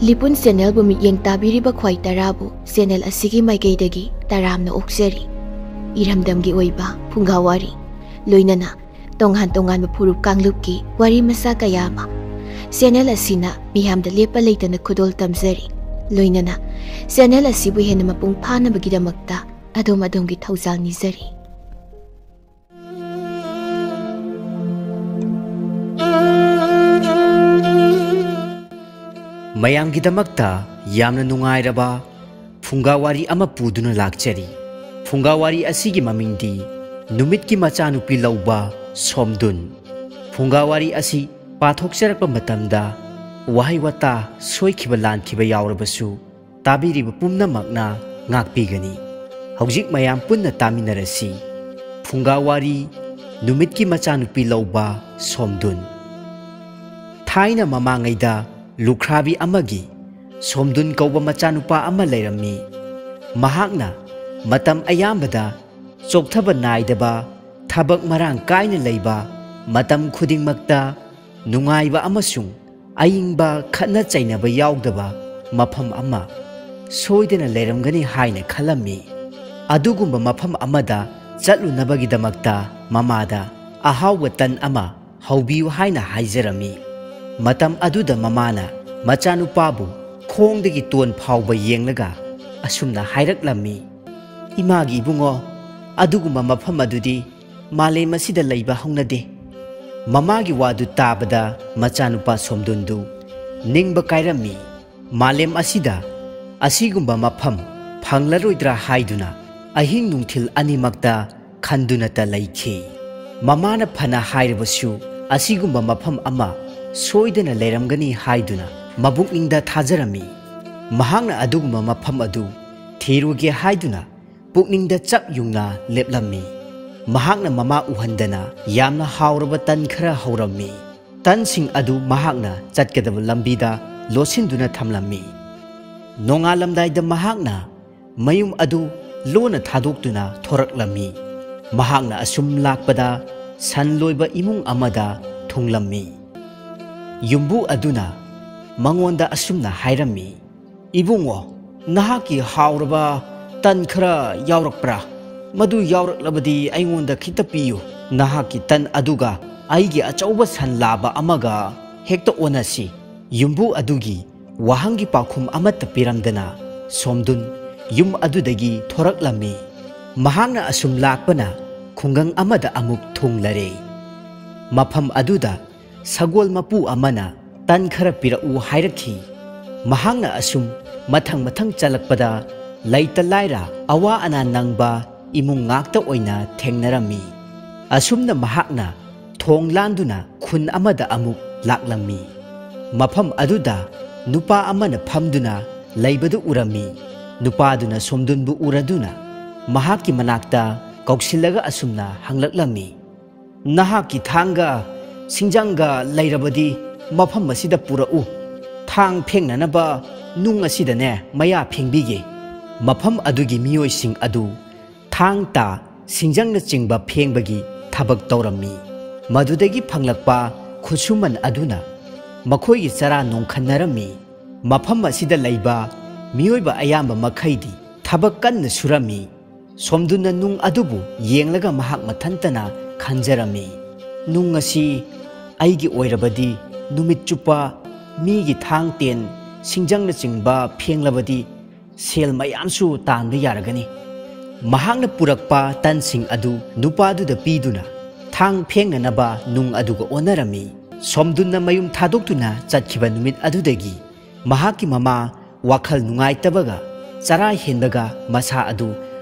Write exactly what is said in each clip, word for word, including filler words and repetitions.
ꯂꯤꯄꯨꯟ ꯆꯦꯅꯦꯜꯕꯨ ꯃꯤꯠꯌꯦꯡ ꯇꯥꯕꯤꯔꯤꯕ ꯈ꯭ꯋꯥꯏ ꯇꯔꯥꯕꯨ ꯆꯦꯅꯦꯜ ꯑꯁꯤꯒꯤ ꯃꯥꯏꯀꯩꯗꯒꯤ ꯇꯔꯥꯝꯅ ꯑꯣꯛꯆꯔꯤ꯫ ꯏꯔꯝꯗꯝꯒꯤ ꯑꯣꯏꯕ ꯐꯨꯡꯒꯥ ꯋꯥꯔꯤ, ꯂꯣꯏꯅꯅ ꯇꯣꯉꯥꯟ ꯇꯣꯉꯥꯟꯕ ꯐꯨꯔꯨꯞ ꯀꯥꯡꯂꯨꯞꯀꯤ ꯋꯥꯔꯤ ꯃꯆꯥ ꯀꯌꯥ ꯑꯃ ꯆꯦꯅꯦꯜ ꯑꯁꯤꯅ ꯃꯤꯌꯥꯝꯗ ꯂꯦꯞꯄ ꯂꯩꯇꯅ ꯈꯨꯗꯣꯜ ꯇꯝꯖꯔꯤ꯫ ꯂꯣꯏꯅꯅ ꯆꯦꯅꯦꯜ ꯑꯁꯤꯕꯨ ꯍꯦꯟꯅ ꯃꯄꯨꯡ ꯐꯥꯅꯕꯒꯤꯗꯃꯛꯇ ꯑꯗꯣꯝ ꯑꯗꯣꯝꯒꯤ ꯊꯧꯖꯥꯜ ꯅꯤꯖꯔꯤ꯫ ꯃꯌꯥꯝꯒꯤꯗꯃꯛꯇ ꯌꯥꯝꯅ ꯅꯨꯡꯉꯥꯏꯔꯕ ꯐꯨꯡꯒꯥ ꯋꯥꯔꯤ ꯑꯃ ꯄꯨꯗꯨꯅ ꯂꯥꯛꯆꯔꯤ꯫ ꯐꯨꯡꯒꯥ ꯋꯥꯔꯤ ꯑꯁꯤꯒꯤ ꯃꯃꯤꯡꯗꯤ ꯅꯨꯃꯤꯠꯀꯤ ꯃꯆꯥꯅꯨꯄꯤ ꯂꯧꯕ ꯁꯣꯝꯗꯨꯟ꯫ ꯐꯨꯡꯒꯥ ꯋꯥꯔꯤ ꯑꯁꯤ ꯄꯥꯊꯣꯛꯆꯔꯛꯄ ꯃꯇꯝꯗ ꯋꯥꯍꯩ ꯋꯥꯇꯥ ꯁꯣꯏꯈꯤꯕ ꯂꯥꯟꯈꯤꯕ ꯌꯥꯎꯔꯕꯁꯨ ꯇꯥꯕꯤꯔꯤꯕ ꯄꯨꯝꯅꯃꯛꯅ ꯉꯥꯛꯄꯤꯒꯅꯤ꯫ ꯍꯧꯖꯤꯛ ꯃꯌꯥꯝ ꯄꯨꯟꯅ ꯇꯥꯃꯤꯟꯅꯔꯁꯤ꯫ ꯐꯨꯡꯒꯥ ꯋꯥꯔꯤ, ꯅꯨꯃꯤꯠꯀꯤ ꯃꯆꯥꯅꯨꯄꯤ ꯂꯧꯕ ꯁꯣꯝꯗꯨꯟ꯫ ꯊꯥꯏꯅ ꯃꯃꯥꯡꯉꯩꯗ ꯂꯨꯈ꯭ꯔꯥꯕꯤ ꯑꯃꯒꯤ ꯁꯣꯝꯗꯨꯟ ꯀꯧꯕ ꯃꯆꯥꯅꯨꯄꯥ ꯑꯃ ꯂꯩꯔꯝꯃꯤ꯫ ꯃꯍꯥꯛꯅ ꯃꯇꯝ ꯑꯌꯥꯝꯕꯗ ꯆꯣꯛꯊꯕ ꯅꯥꯏꯗꯕ, ꯊꯕꯛ ꯃꯔꯥꯡ ꯀꯥꯏꯅ ꯂꯩꯕ, ꯃꯇꯝ ꯈꯨꯗꯤꯡꯃꯛꯇ ꯅꯨꯡꯉꯥꯏꯕ ꯑꯃꯁꯨꯡ ꯑꯏꯪꯕ, ꯈꯠꯅ ꯆꯩꯅꯕ ꯌꯥꯎꯗꯕ ꯃꯐꯝ ꯑꯃ ꯁꯣꯏꯗꯅ ꯂꯩꯔꯝꯒꯅꯤ ꯍꯥꯏꯅ ꯈꯜꯂꯝꯃꯤ꯫ ꯑꯗꯨꯒꯨꯝꯕ ꯃꯐꯝ ꯑꯃꯗ ꯆꯠꯂꯨꯅꯕꯒꯤꯗꯃꯛꯇ ꯃꯃꯥꯗ ꯑꯍꯥꯎꯕ ꯇꯟ ꯑꯃ ꯍꯧꯕꯤꯌꯨ ꯍꯥꯏꯅ ꯍꯥꯏꯖꯔꯝꯃꯤ꯫ ꯃꯇꯝ ꯑꯗꯨꯗ ꯃꯃꯥꯅ ꯃꯆꯥꯅꯨꯄꯥꯕꯨ ꯈꯣꯡꯗꯒꯤ ꯇꯣꯟ ꯐꯥꯎꯕ ꯌꯦꯡꯂꯒ ꯑꯁꯨꯝꯅ ꯍꯥꯏꯔꯛꯂꯝꯃꯤ, "ꯏꯃꯥꯒꯤ ꯏꯕꯨꯡꯉꯣ, ꯑꯗꯨꯒꯨꯝꯕ ꯃꯐꯝ ꯑꯗꯨꯗꯤ ꯃꯥꯂꯦꯝ ꯑꯁꯤꯗ ꯂꯩꯕ ꯍꯧꯅꯗꯦ꯫" ꯃꯃꯥꯒꯤ ꯋꯥꯗꯨ ꯇꯥꯕꯗ ꯃꯆꯥꯅꯨꯄꯥ ꯁꯣꯝꯗꯨꯟꯗꯨ ꯅꯤꯡꯕ ꯀꯥꯏꯔꯝꯃꯤ꯫ ꯃꯥꯂꯦꯝ ꯑꯁꯤꯗ ꯑꯁꯤꯒꯨꯝꯕ ꯃꯐꯝ ꯐꯪꯂꯔꯣꯏꯗ꯭ꯔꯥ ꯍꯥꯏꯗꯨꯅ ꯑꯍꯤꯡ ꯅꯨꯡꯊꯤꯜ ꯑꯅꯤꯃꯛꯇ ꯈꯟꯗꯨꯅꯇ ꯂꯩꯈꯤ꯫ ꯃꯃꯥꯅ ꯐꯅ ꯍꯥꯏꯔꯕꯁꯨ ꯑꯁꯤꯒꯨꯝꯕ ꯃꯐꯝ ꯑꯃ ꯁꯣꯏꯗꯅ ꯂꯩꯔꯝꯒꯅꯤ ꯍꯥꯏꯗꯨꯅ ꯃꯕꯨꯛꯅꯤꯡꯗ ꯊꯥꯖꯔꯝꯃꯤ꯫ ꯃꯍꯥꯛꯅ ꯑꯗꯨꯒꯨꯝꯕ ꯃꯐꯝ ꯑꯗꯨ ꯊꯤꯔꯨꯒꯦ ꯍꯥꯏꯗꯨꯅ ꯄꯨꯛꯅꯤꯡꯗ ꯆꯞ ꯌꯨꯡꯅ ꯂꯦꯞꯂꯝꯃꯤ꯫ ꯃꯍꯥꯛꯅ ꯃꯃꯥ ꯎꯍꯟꯗꯅ ꯌꯥꯝꯅ ꯍꯥꯎꯔꯕ ꯇꯟ ꯈꯔ ꯍꯧꯔꯝꯃꯤ꯫ ꯇꯟꯁꯤꯡ ꯑꯗꯨ ꯃꯍꯥꯛꯅ ꯆꯠꯀꯗꯕ ꯂꯝꯕꯤꯗ ꯂꯣꯠꯁꯤꯟꯗꯨꯅ ꯊꯝꯂꯝꯃꯤ꯫ ꯅꯣꯡꯉꯥꯜꯂꯝꯗꯥꯏꯗ ꯃꯍꯥꯛꯅ ꯃꯌꯨꯝ ꯑꯗꯨ ꯂꯣꯟꯅ ꯊꯥꯗꯣꯛꯇꯨꯅ ꯊꯣꯔꯛꯂꯝꯃꯤ꯫ ꯃꯍꯥꯛꯅ ꯑꯁꯨꯝ ꯂꯥꯛꯄꯗ ꯁꯟ ꯂꯣꯏꯕ ꯏꯃꯨꯡ ꯑꯃꯗ ꯊꯨꯡꯂꯝꯃꯤ꯫ ꯌꯨꯝꯕꯨ ꯑꯗꯨꯅ ꯃꯉꯣꯟꯗ ꯑꯁꯨꯝꯅ ꯍꯥꯏꯔꯝꯃꯤ, "ꯏꯕꯨꯡꯉꯣ, ꯅꯍꯥꯛꯀꯤ ꯍꯥꯎꯔꯕ ꯇꯟ ꯈꯔ ꯌꯥꯎꯔꯛꯄ꯭ꯔꯥ? ꯃꯗꯨ ꯌꯥꯎꯔꯛꯂꯕꯗꯤ ꯑꯩꯉꯣꯟꯗ ꯈꯤꯇ ꯄꯤꯌꯨ꯫ ꯅꯍꯥꯛꯀꯤ ꯇꯟ ꯑꯗꯨꯒ ꯑꯩꯒꯤ ꯑꯆꯧꯕ ꯁꯟ ꯂꯥꯕ ꯑꯃꯒ ꯍꯦꯛꯇ ꯑꯣꯟꯅꯁꯤ꯫" ꯌꯨꯝꯕꯨ ꯑꯗꯨꯒꯤ ꯋꯥꯍꯪꯒꯤ ꯄꯥꯎꯈꯨꯝ ꯑꯃꯠꯇ ꯄꯤꯔꯝꯗꯅ ꯁꯣꯝꯗꯨꯟ ꯌꯨꯝ ꯑꯗꯨꯗꯒꯤ ꯊꯣꯔꯛꯂꯝꯃꯤ꯫ ꯃꯍꯥꯛꯅ ꯑꯁꯨꯝ ꯂꯥꯛꯄꯅ ꯈꯨꯡꯒꯪ ꯑꯃꯗ ꯑꯃꯨꯛ ꯊꯨꯡꯂꯔꯦ꯫ ꯃꯐꯝ ꯑꯗꯨꯗ ꯁꯒꯣꯜ ꯃꯄꯨ ꯑꯃꯅ ꯇꯟ ꯈꯔ ꯄꯤꯔꯛꯎ ꯍꯥꯏꯔꯛꯈꯤ꯫ ꯃꯍꯥꯛꯅ ꯑꯁꯨꯝ ꯃꯊꯪ ꯃꯊꯪ ꯆꯠꯂꯛꯄꯗ ꯂꯩꯇ ꯂꯥꯏꯔ ꯑꯋꯥ ꯑꯅꯥ ꯅꯪꯕ ꯏꯃꯨꯡ ꯉꯥꯛꯇ ꯑꯣꯏꯅ ꯊꯦꯡꯅꯔꯝꯃꯤ꯫ ꯑꯁꯨꯝꯅ ꯃꯍꯥꯛꯅ ꯊꯣꯡ ꯂꯥꯟꯗꯨꯅ ꯈꯨꯟ ꯑꯃꯗ ꯑꯃꯨꯛ ꯂꯥꯛꯂꯝꯃꯤ꯫ ꯃꯐꯝ ꯑꯗꯨꯗ ꯅꯨꯄꯥ ꯑꯃꯅ ꯐꯝꯗꯨꯅ ꯂꯩꯕꯗꯨ ꯎꯔꯝꯃꯤ꯫ ꯅꯨꯄꯥꯗꯨꯅ ꯁꯣꯝꯗꯨꯟꯕꯨ ꯎꯔꯗꯨꯅ ꯃꯍꯥꯛꯀꯤ ꯃꯅꯥꯛꯇ ꯀꯧꯁꯤꯜꯂꯒ ꯑꯁꯨꯝꯅ ꯍꯪꯂꯛꯂꯝꯃꯤ, "ꯅꯍꯥꯛꯀꯤ ꯊꯥꯡꯒ ꯁꯤꯡꯖꯪꯒ ꯂꯩꯔꯕꯗꯤ ꯃꯐꯝ ꯑꯁꯤꯗ ꯄꯨꯔꯛꯎ꯫ ꯊꯥꯡ ꯐꯦꯡꯅꯅꯕ ꯅꯨꯡ ꯑꯁꯤꯗꯅꯦ ꯃꯌꯥ ꯐꯦꯡꯕꯤꯒꯦ꯫" ꯃꯐꯝ ꯑꯗꯨꯒꯤ ꯃꯤꯑꯣꯏꯁꯤꯡ ꯑꯗꯨ ꯊꯥꯡ ꯇꯥ ꯁꯤꯡꯖꯪꯅꯆꯤꯡꯕ ꯐꯦꯡꯕꯒꯤ ꯊꯕꯛ ꯇꯧꯔꯝꯃꯤ꯫ ꯃꯗꯨꯗꯒꯤ ꯐꯪꯂꯛꯄ ꯈꯨꯠꯁꯨꯃꯟ ꯑꯗꯨꯅ ꯃꯈꯣꯏꯒꯤ ꯆꯔꯥ ꯅꯣꯡꯈꯟꯅꯔꯝꯃꯤ꯫ ꯃꯐꯝ ꯑꯁꯤꯗ ꯂꯩꯕ ꯃꯤꯑꯣꯏꯕ ꯑꯌꯥꯝꯕ ꯃꯈꯩꯗꯤ ꯊꯕꯛ ꯀꯟꯅ ꯁꯨꯔꯝꯃꯤ꯫ ꯁꯣꯝꯗꯨꯅ ꯅꯨꯡ ꯑꯗꯨꯕꯨ ꯌꯦꯡꯂꯒ ꯃꯍꯥꯛ ꯃꯊꯟꯇꯅ ꯈꯟꯖꯔꯝꯃꯤ, "ꯅꯨꯡ ꯑꯁꯤ ꯑꯩꯒꯤ ꯑꯣꯏꯔꯕꯗꯤ ꯅꯨꯃꯤꯠ ꯆꯨꯞꯄ ꯃꯤꯒꯤ ꯊꯥꯡ ꯇꯦꯟ ꯁꯤꯡꯖꯪꯅꯆꯤꯡꯕ ꯐꯦꯡꯂꯕꯗꯤ ꯁꯦꯜ ꯃꯌꯥꯝꯁꯨ ꯇꯥꯟꯕ ꯌꯥꯔꯒꯅꯤ꯫" ꯃꯍꯥꯛꯅ ꯄꯨꯔꯛꯄ ꯇꯟꯁꯤꯡ ꯑꯗꯨ ꯅꯨꯄꯥꯗꯨꯗ ꯄꯤꯗꯨꯅ ꯊꯥꯡ ꯐꯦꯡꯅꯅꯕ ꯅꯨꯡ ꯑꯗꯨꯒ ꯑꯣꯟꯅꯔꯝꯃꯤ꯫ ꯁꯣꯝꯗꯨꯟꯅ ꯃꯌꯨꯝ ꯊꯥꯗꯣꯛꯇꯨꯅ ꯆꯠꯈꯤꯕ ꯅꯨꯃꯤꯠ ꯑꯗꯨꯗꯒꯤ ꯃꯍꯥꯛꯀꯤ ꯃꯃꯥ ꯋꯥꯈꯜ ꯅꯨꯡꯉꯥꯏꯇꯕꯒ ꯆꯔꯥ ꯍꯦꯟꯕꯒ ꯃꯁꯥ ꯑꯗꯨ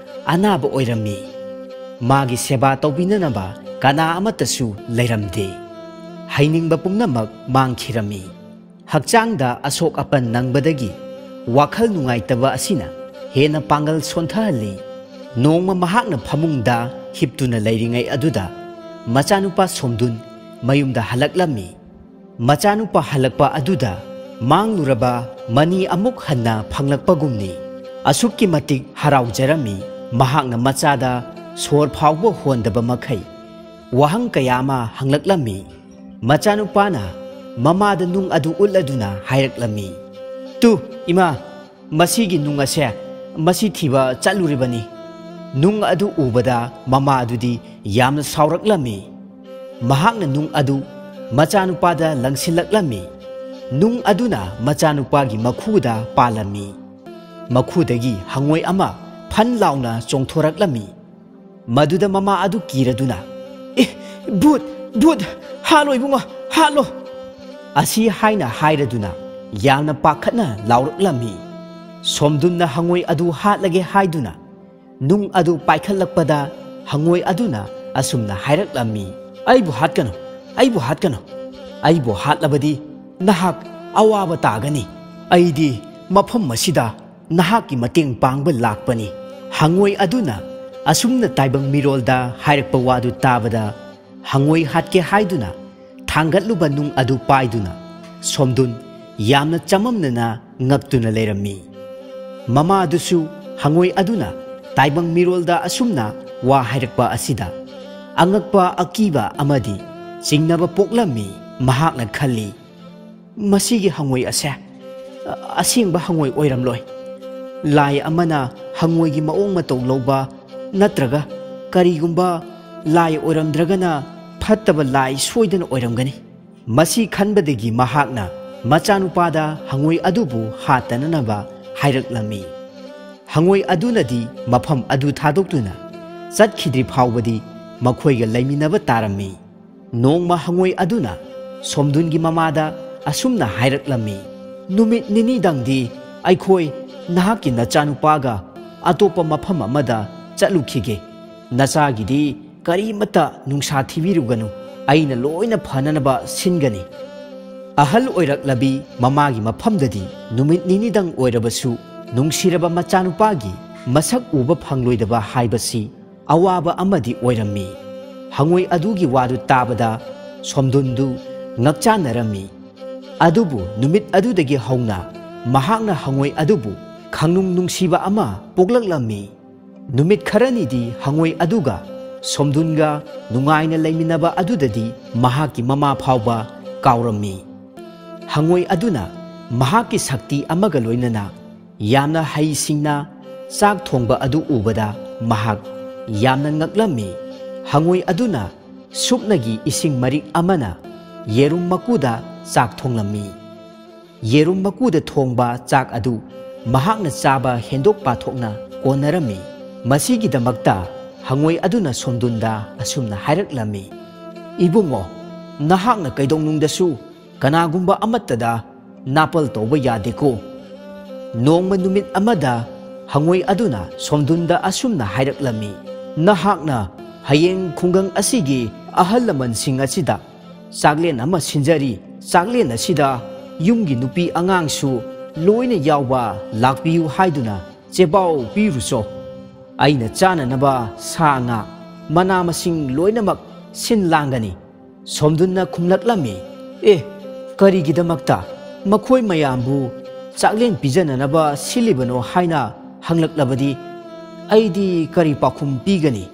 ꯑꯅꯥꯕ ꯑꯣꯏꯔꯝꯃꯤ꯫ ꯃꯥꯒꯤ ꯁꯦꯕꯥ ꯇꯧꯕꯤꯅꯅꯕ ꯀꯅꯥ ꯑꯃꯠꯇꯁꯨ ꯂꯩꯔꯝꯗꯦ꯫ ꯍꯩꯅꯤꯡꯕ ꯄꯨꯝꯅꯃꯛ ꯃꯥꯡꯈꯤꯔꯝꯃꯤ꯫ ꯍꯛꯆꯥꯡꯗ ꯑꯁꯣꯛ ꯑꯄꯟ ꯅꯪꯕꯗꯒꯤ ꯋꯥꯈꯜ ꯅꯨꯡꯉꯥꯏꯇꯕ ꯑꯁꯤꯅ ꯍꯦꯟꯅ ꯄꯥꯡꯒꯜ ꯁꯣꯟꯊꯍꯜꯂꯤ꯫ ꯅꯣꯡꯃ ꯃꯍꯥꯛꯅ ꯐꯃꯨꯡꯗ ꯍꯤꯞꯇꯨꯅ ꯂꯩꯔꯤꯉꯩ ꯑꯗꯨꯗ ꯃꯆꯥꯅꯨꯄꯥ ꯁꯣꯝꯗꯨꯟ ꯃꯌꯨꯝꯗ ꯍꯜꯂꯛꯂꯝꯃꯤ꯫ ꯃꯆꯥꯅꯨꯄꯥ ꯍꯜꯂꯛꯄ ꯑꯗꯨꯗ ꯃꯥꯡꯂꯨꯔꯕ ꯃꯅꯤ ꯑꯃꯨꯛ ꯍꯟꯅ ꯐꯪꯂꯛꯄꯒꯨꯝꯅꯤ꯫ ꯑꯁꯨꯛꯀꯤ ꯃꯇꯤꯛ ꯍꯔꯥꯎꯖꯔꯝꯃꯤ꯫ ꯃꯍꯥꯛꯅ ꯃꯆꯥꯗ ꯁꯣꯔ ꯐꯥꯎꯕ ꯍꯣꯟꯗꯕ ꯃꯈꯩ ꯋꯥꯍꯪ ꯀꯌꯥ ꯑꯃ ꯍꯪꯂꯛꯂꯝꯃꯤ꯫ ꯃꯆꯥꯅꯨꯄꯥꯅ ꯃꯃꯥꯗ ꯅꯨꯡ ꯑꯗꯨ ꯎꯠꯂꯗꯨꯅ ꯍꯥꯏꯔꯛꯂꯝꯃꯤ, "ꯇꯨ, ꯏꯃꯥ, ꯃꯁꯤꯒꯤ ꯅꯨꯡ ꯑꯁꯦ ꯃꯁꯤ ꯊꯤꯕ ꯆꯠꯂꯨꯔꯤꯕꯅꯤ꯫" ꯅꯨꯡ ꯑꯗꯨ ꯎꯕꯗ ꯃꯃꯥ ꯑꯗꯨꯗꯤ ꯌꯥꯝꯅ ꯁꯥꯎꯔꯛꯂꯝꯃꯤ꯫ ꯃꯍꯥꯛꯅ ꯅꯨꯡ ꯑꯗꯨ ꯃꯆꯥꯅꯨꯄꯥꯗ ꯂꯪꯁꯤꯜꯂꯛꯂꯝꯃꯤ꯫ ꯅꯨꯡ ꯑꯗꯨꯅ ꯃꯆꯥꯅꯨꯄꯥꯒꯤ ꯃꯈꯨꯗ ꯄꯥꯜꯂꯝꯃꯤ꯫ ꯃꯈꯨꯗꯒꯤ ꯍꯪꯉꯣꯏ ꯑꯃ ꯐꯟ ꯂꯥꯎꯅ ꯆꯣꯡꯊꯣꯔꯛꯂꯝꯃꯤ꯫ ꯃꯗꯨꯗ ꯃꯃꯥ ꯑꯗꯨ ꯀꯤꯔꯗꯨꯅ, "ꯑꯦ, ꯚꯨꯠ, ꯚꯨꯠ, ꯍꯥꯠꯂꯣ ꯏꯕꯨꯡꯉꯣ, ꯍꯥꯠꯂꯣ!" ꯑꯁꯤ ꯍꯥꯏꯅ ꯍꯥꯏꯔꯗꯨꯅ ꯌꯥꯝꯅ ꯄꯥꯈꯠꯅ ꯂꯥꯎꯔꯛꯂꯝꯃꯤ꯫ ꯁꯣꯝꯗꯨꯟꯅ ꯍꯪꯉꯣꯏ ꯑꯗꯨ ꯍꯥꯠꯂꯒꯦ ꯍꯥꯏꯗꯨꯅ ꯅꯨꯡ ꯑꯗꯨ ꯄꯥꯏꯈꯠꯂꯛꯄꯗ ꯍꯪꯉꯣꯏ ꯑꯗꯨꯅ ꯑꯁꯨꯝꯅ ꯍꯥꯏꯔꯛꯂꯝꯃꯤ, "ꯑꯩꯕꯨ ꯍꯥꯠꯀꯅꯨ, ꯑꯩꯕꯨ ꯍꯥꯠꯀꯅꯨ꯫ ꯑꯩꯕꯨ ꯍꯥꯠꯂꯕꯗꯤ ꯅꯍꯥꯛ ꯑꯋꯥꯕ ꯇꯥꯒꯅꯤ꯫ ꯑꯩꯗꯤ ꯃꯐꯝ ꯑꯁꯤꯗ ꯅꯍꯥꯛꯀꯤ ꯃꯇꯦꯡ ꯄꯥꯡꯕ ꯂꯥꯛꯄꯅꯤ꯫" ꯍꯪꯉꯣꯏ ꯑꯗꯨꯅ ꯑꯁꯨꯝꯅ ꯇꯥꯏꯕꯪ ꯃꯤꯔꯣꯜꯗ ꯍꯥꯏꯔꯛꯄ ꯋꯥꯗꯨ ꯇꯥꯕꯗ, ꯍꯪꯉꯣꯏ ꯍꯥꯠꯀꯦ ꯍꯥꯏꯗꯨꯅ ꯊꯥꯡꯒꯠꯂꯨꯕ ꯅꯨꯡ ꯑꯗꯨ ꯄꯥꯏꯗꯨꯅ ꯁꯣꯝꯗꯨꯟ ꯌꯥꯝꯅ ꯆꯃꯝꯅꯅ ꯉꯛꯇꯨꯅ ꯂꯩꯔꯝꯃꯤ꯫ ꯃꯃꯥꯗꯨꯁꯨ ꯍꯪꯉꯣꯏ ꯑꯗꯨꯅ ꯇꯥꯏꯕꯪ ꯃꯤꯔꯣꯜꯗ ꯑꯁꯨꯝꯅ ꯋꯥ ꯍꯥꯏꯔꯛꯄ ꯑꯁꯤꯗ ꯑꯉꯛꯄ, ꯑꯀꯤꯕ ꯑꯃꯗꯤ ꯆꯤꯡꯅꯕ ꯄꯣꯛꯂꯝꯃꯤ꯫ ꯃꯍꯥꯛꯅ ꯈꯜꯂꯤ, "ꯃꯁꯤꯒꯤ ꯍꯪꯉꯣꯏ ꯑꯁꯦ ꯑꯁꯦꯡꯕ ꯍꯪꯉꯣꯏ ꯑꯣꯏꯔꯝꯂꯣꯏ꯫ ꯂꯥꯏ ꯑꯃꯅ ꯍꯪꯉꯣꯏꯒꯤ ꯃꯑꯣꯡ ꯃꯇꯧ ꯂꯧꯕ ꯅꯠꯇ꯭ꯔꯒ ꯀꯔꯤꯒꯨꯝꯕ ꯂꯥꯏ ꯑꯣꯏꯔꯝꯗ꯭ꯔꯒꯅ ꯐꯠꯇꯕ ꯂꯥꯏ ꯁꯣꯏꯗꯅ ꯑꯣꯏꯔꯝꯒꯅꯤ꯫" ꯃꯁꯤ ꯈꯟꯕꯗꯒꯤ ꯃꯍꯥꯛꯅ ꯃꯆꯥꯅꯨꯄꯥꯗ ꯍꯪꯉꯣꯏ ꯑꯗꯨꯕꯨ ꯍꯥꯠꯇꯅꯅꯕ ꯍꯥꯏꯔꯛꯂꯝꯃꯤ꯫ ꯍꯪꯉꯣꯏ ꯑꯗꯨꯅꯗꯤ ꯃꯐꯝ ꯑꯗꯨ ꯊꯥꯗꯣꯛꯇꯨꯅ ꯆꯠꯈꯤꯗ꯭ꯔꯤ ꯐꯥꯎꯕꯗꯤ ꯃꯈꯣꯏꯒ ꯂꯩꯃꯤꯟꯅꯕ ꯇꯥꯔꯝꯃꯤ꯫ ꯅꯣꯡꯃ ꯍꯪꯉꯣꯏ ꯑꯗꯨꯅ ꯁꯣꯝꯗꯨꯟꯒꯤ ꯃꯃꯥꯗ ꯑꯁꯨꯝꯅ ꯍꯥꯏꯔꯛꯂꯝꯃꯤ, "ꯅꯨꯃꯤꯠ ꯅꯤꯅꯤꯗꯪꯗꯤ ꯑꯩꯈꯣꯏ ꯅꯍꯥꯛꯀꯤ ꯅꯆꯥꯅꯨꯄꯥꯒ ꯑꯇꯣꯞꯄ ꯃꯐꯝ ꯑꯃꯗ ꯆꯠꯂꯨꯈꯤꯒꯦ꯫ ꯅꯆꯥꯒꯤꯗꯤ ꯀꯔꯤꯃꯠꯇ ꯅꯨꯡꯁꯥ ꯊꯤꯕꯤꯔꯨꯒꯅꯨ, ꯑꯩꯅ ꯂꯣꯏꯅ ꯐꯅꯅꯕ ꯁꯤꯟꯒꯅꯤ꯫" ꯑꯍꯜ ꯑꯣꯏꯔꯛꯂꯕꯤ ꯃꯃꯥꯒꯤ ꯃꯐꯝꯗꯗꯤ ꯅꯨꯃꯤꯠ ꯅꯤꯅꯤꯗꯪ ꯑꯣꯏꯔꯕꯁꯨ ꯅꯨꯡꯁꯤꯔꯕ ꯃꯆꯥꯅꯨꯄꯥꯒꯤ ꯃꯁꯛ ꯎꯕ ꯐꯪꯂꯣꯏꯗꯕ ꯍꯥꯏꯕꯁꯤ ꯑꯋꯥꯕ ꯑꯃꯗꯤ ꯑꯣꯏꯔꯝꯃꯤ꯫ ꯍꯪꯉꯣꯏ ꯑꯗꯨꯒꯤ ꯋꯥꯗꯨ ꯇꯥꯕꯗ ꯁꯣꯝꯗꯨꯟꯗꯨ ꯉꯛꯆꯥꯟꯅꯔꯝꯃꯤ꯫ ꯑꯗꯨꯕꯨ ꯅꯨꯃꯤꯠ ꯑꯗꯨꯗꯒꯤ ꯍꯧꯅ ꯃꯍꯥꯛꯅ ꯍꯪꯉꯣꯏ ꯑꯗꯨꯕꯨ ꯈꯪꯅꯨꯡ ꯅꯨꯡꯁꯤꯕ ꯑꯃ ꯄꯣꯛꯂꯛꯂꯝꯃꯤ꯫ ꯅꯨꯃꯤꯠ ꯈꯔꯅꯤꯗꯤ ꯍꯪꯉꯣꯏ ꯑꯗꯨꯒ ꯁꯣꯝꯗꯨꯟꯒ ꯅꯨꯡꯉꯥꯏꯅ ꯂꯩꯃꯤꯟꯅꯕ ꯑꯗꯨꯗꯗꯤ ꯃꯍꯥꯛꯀꯤ ꯃꯃꯥ ꯐꯥꯎꯕ ꯀꯥꯎꯔꯝꯃꯤ꯫ ꯍꯉꯣꯏ ꯑꯗꯨꯅ ꯃꯍꯥꯛꯀꯤ ꯁꯛꯇꯤ ꯑꯃꯒ ꯂꯣꯏꯅꯅ ꯌꯥꯝꯅ ꯍꯩꯁꯤꯡꯅ ꯆꯥꯛ ꯊꯣꯡꯕ ꯑꯗꯨ ꯎꯕꯗ ꯃꯍꯥꯛ ꯌꯥꯝꯅ ꯉꯛꯂꯝꯃꯤ꯫ ꯍꯉꯣꯏ ꯑꯗꯨꯅ ꯁꯨꯞꯅꯒꯤ ꯏꯁꯤꯡ ꯃꯔꯤꯛ ꯑꯃꯅ ꯌꯦꯔꯨꯝ ꯃꯀꯨꯗ ꯆꯥꯛ ꯊꯣꯡꯂꯝꯃꯤ꯫ ꯌꯦꯔꯨꯝ ꯃꯀꯨꯗ ꯊꯣꯡꯕ ꯆꯥꯛ ꯑꯗꯨ ꯃꯍꯥꯛꯅ ꯆꯥꯕ ꯍꯦꯟꯗꯣꯛ ꯄꯥꯊꯣꯛꯅ ꯀꯣꯟꯅꯔꯝꯃꯤ꯫ ꯃꯁꯤꯒꯤꯗꯃꯛꯇ ꯍꯉꯣꯏ ꯑꯗꯨꯅ ꯁꯣꯝꯗꯨꯟꯗ ꯑꯁꯨꯝꯅ ꯍꯥꯏꯔꯛꯂꯝꯃꯤ, "ꯏꯕꯨꯡꯉꯣ, ꯅꯍꯥꯛꯅ ꯀꯩꯗꯧꯅꯨꯡꯗꯁꯨ ꯀꯅꯥꯒꯨꯝꯕ ꯑꯃꯠꯇꯗ ꯅꯥꯄꯜ ꯇꯧꯕ ꯌꯥꯗꯦꯀꯣ"꯫ ꯅꯣꯡꯃ ꯅꯨꯃꯤꯠ ꯑꯃꯗ ꯍꯉꯣꯏ ꯑꯗꯨꯅ ꯁꯣꯝꯗꯨꯟꯗ ꯑꯁꯨꯝꯅ ꯍꯥꯏꯔꯛꯂꯝꯃꯤ, "ꯅꯍꯥꯛꯅ ꯍꯌꯦꯡ ꯈꯨꯡꯒꯪ ꯑꯁꯤꯒꯤ ꯑꯍꯜ ꯂꯃꯟꯁꯤꯡ ꯑꯁꯤꯗ ꯆꯥꯛꯂꯦꯟ ꯑꯃ ꯁꯤꯟꯖꯔꯤ꯫ ꯆꯥꯛꯂꯦꯟ ꯑꯁꯤꯗ ꯌꯨꯝꯒꯤ ꯅꯨꯄꯤ ꯑꯉꯥꯡꯁꯨ ꯂꯣꯏꯅ ꯌꯥꯎꯕ ꯂꯥꯛꯄꯤꯌꯨ ꯍꯥꯏꯗꯨꯅ ꯆꯦꯕꯥꯎ ꯄꯤꯔꯨꯆꯣ꯫ ꯑꯩꯅ ꯆꯥꯅꯅꯕ ꯁꯥ ꯉꯥ, ꯃꯅꯥ ꯃꯁꯤꯡ ꯂꯣꯏꯅꯃꯛ ꯁꯤꯟ ꯂꯥꯡꯒꯅꯤ"꯫ ꯁꯣꯝꯗꯨꯟꯅ ꯈꯨꯝꯂꯛꯂꯝꯃꯤ, "ꯑꯦ, ꯀꯔꯤꯒꯤꯗꯃꯛꯇ ꯃꯈꯣꯏ ꯃꯌꯥꯝꯕꯨ ꯆꯥꯛꯂꯦꯟ ꯄꯤꯖꯅꯅꯕ ꯁꯤꯜꯂꯤꯕꯅꯣ ꯍꯥꯏꯅ ꯍꯪꯂꯛꯂꯕꯗꯤ ꯑꯩꯗꯤ ꯀꯔꯤ ꯄꯥꯎꯈꯨꯝ ꯄꯤꯒꯅꯤ?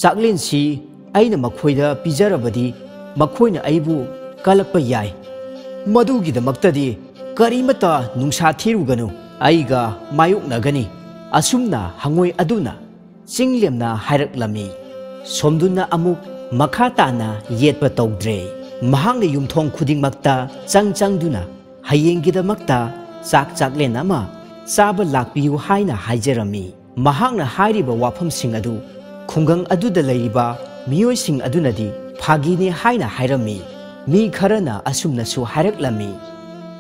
ꯆꯥꯛꯂꯦꯟꯁꯤ ꯑꯩꯅ ꯃꯈꯣꯏꯗ ꯄꯤꯖꯔꯕꯗꯤ ꯃꯈꯣꯏꯅ ꯑꯩꯕꯨ ꯀꯜꯂꯛꯄ ꯌꯥꯏ꯫ ꯃꯗꯨꯒꯤꯗꯃꯛꯇꯗꯤ ꯀꯔꯤꯃꯠꯇ ꯅꯨꯡꯁꯥ ꯊꯤꯔꯨꯒꯅꯨ, ꯑꯩꯒ ꯃꯥꯌꯣꯛꯅꯒꯅꯤ"꯫ ꯑꯁꯨꯝꯅ ꯍꯉꯣꯏ ꯑꯗꯨꯅ ꯆꯤꯡꯂꯦꯝꯅ ꯍꯥꯏꯔꯛꯂꯝꯃꯤ꯫ ꯁꯣꯝꯗꯨꯟꯅ ꯑꯃꯨꯛ ꯃꯈꯥ ꯇꯥꯅ ꯌꯦꯠꯄ ꯇꯧꯗ꯭ꯔꯦ꯫ ꯃꯍꯥꯛꯅ ꯌꯨꯝꯊꯣꯡ ꯈꯨꯗꯤꯡꯃꯛꯇ ꯆꯪ ꯆꯪꯗꯨꯅ ꯍꯌꯦꯡꯒꯤꯗꯃꯛꯇ ꯆꯥꯛ ꯆꯥꯛꯂꯦꯟ ꯑꯃ ꯆꯥꯕ ꯂꯥꯛꯄꯤꯌꯨ ꯍꯥꯏꯅ ꯍꯥꯏꯖꯔꯝꯃꯤ꯫ ꯃꯍꯥꯛꯅ ꯍꯥꯏꯔꯤꯕ ꯋꯥꯐꯝꯁꯤꯡ ꯑꯗꯨ ꯈꯨꯡꯒꯪ ꯑꯗꯨꯗ ꯂꯩꯔꯤꯕ ꯃꯤꯑꯣꯏꯁꯤꯡ ꯑꯗꯨꯅꯗꯤ ꯐꯥꯒꯤꯅꯤ ꯍꯥꯏꯅ ꯍꯥꯏꯔꯝꯃꯤ꯫ ꯃꯤ ꯈꯔꯅ ꯑꯁꯨꯝꯅꯁꯨ ꯍꯥꯏꯔꯛꯂꯝꯃꯤ,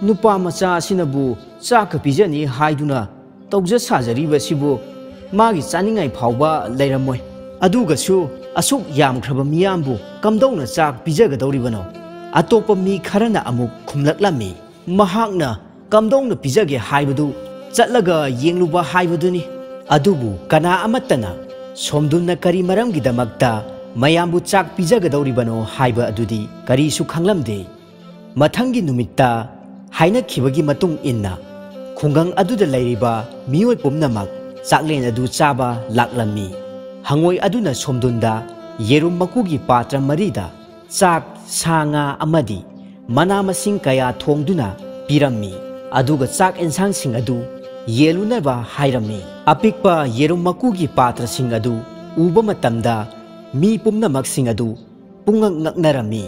"ꯅꯨꯄꯥ ꯃꯆꯥ ꯑꯁꯤꯅꯕꯨ ꯆꯥꯛꯀ ꯄꯤꯖꯅꯤ ꯍꯥꯏꯗꯨꯅ ꯇꯧꯖ ꯁꯥꯖꯔꯤꯕꯁꯤꯕꯨ ꯃꯥꯒꯤ ꯆꯥꯅꯤꯡꯉꯥꯏ ꯐꯥꯎꯕ ꯂꯩꯔꯝꯃꯣꯏ꯫ ꯑꯗꯨꯒꯁꯨ ꯑꯁꯨꯛ ꯌꯥꯝꯈ꯭ꯔꯕ ꯃꯤꯌꯥꯝꯕꯨ ꯀꯝꯗꯧꯅ ꯆꯥꯛ ꯄꯤꯖꯒꯗꯧꯔꯤꯕꯅꯣ?" ꯑꯇꯣꯞꯄ ꯃꯤ ꯈꯔꯅ ꯑꯃꯨꯛ ꯈꯨꯝꯂꯛꯂꯝꯃꯤ, "ꯃꯍꯥꯛꯅ ꯀꯝꯗꯧꯅ ꯄꯤꯖꯒꯦ ꯍꯥꯏꯕꯗꯨ ꯆꯠꯂꯒ ꯌꯦꯡꯂꯨꯕ ꯍꯥꯏꯕꯗꯨꯅꯤ"꯫ ꯑꯗꯨꯕꯨ ꯀꯅꯥ ꯑꯃꯠꯇꯅ ꯁꯣꯝꯗꯨꯟꯅ ꯀꯔꯤ ꯃꯔꯝꯒꯤꯗꯃꯛꯇ ꯃꯌꯥꯝꯕꯨ ꯆꯥꯛ ꯄꯤꯖꯒꯗꯧꯔꯤꯕꯅꯣ ꯍꯥꯏꯕ ꯑꯗꯨꯗꯤ ꯀꯔꯤꯁꯨ ꯈꯪꯂꯝꯗꯦ꯫ ꯃꯊꯪꯒꯤ ꯅꯨꯃꯤꯠꯇ ꯍꯥꯏꯅꯈꯤꯕꯒꯤ ꯃꯇꯨꯡ ꯏꯟꯅ ꯈꯨꯡꯒꯪ ꯑꯗꯨꯗ ꯂꯩꯔꯤꯕ ꯃꯤꯑꯣꯏ ꯄꯨꯝꯅꯃꯛ ꯆꯥꯛꯂꯦꯟ ꯑꯗꯨ ꯆꯥꯕ ꯂꯥꯛꯂꯝꯃꯤ꯫ ꯍꯉꯣꯏ ꯑꯗꯨꯅ ꯁꯣꯝꯗꯨꯟꯗ ꯌꯦꯔꯨꯝ ꯃꯀꯨꯒꯤ ꯄꯥꯇ꯭ꯔ ꯃꯔꯤꯗ ꯆꯥꯛ, ꯁꯥ ꯉꯥ ꯑꯃꯗꯤ ꯃꯅꯥ ꯃꯁꯤꯡ ꯀꯌꯥ ꯊꯣꯡꯗꯨꯅ ꯄꯤꯔꯝꯃꯤ꯫ ꯑꯗꯨꯒ ꯆꯥꯛ ꯑꯦꯟꯁꯥꯡꯁꯤꯡ ꯑꯗꯨ ꯌꯦꯜꯂꯨꯅꯕ ꯍꯥꯏꯔꯝꯃꯤ꯫ ꯑꯄꯤꯛꯄ ꯌꯦꯔꯨꯝ ꯃꯀꯨꯒꯤ ꯄꯥꯇ꯭ꯔꯁꯤꯡ ꯑꯗꯨ ꯎꯕ ꯃꯇꯝꯗ ꯃꯤ ꯄꯨꯝꯅꯃꯛꯁꯤꯡ ꯑꯗꯨ ꯄꯨꯡꯉꯛ ꯉꯛꯅꯔꯝꯃꯤ꯫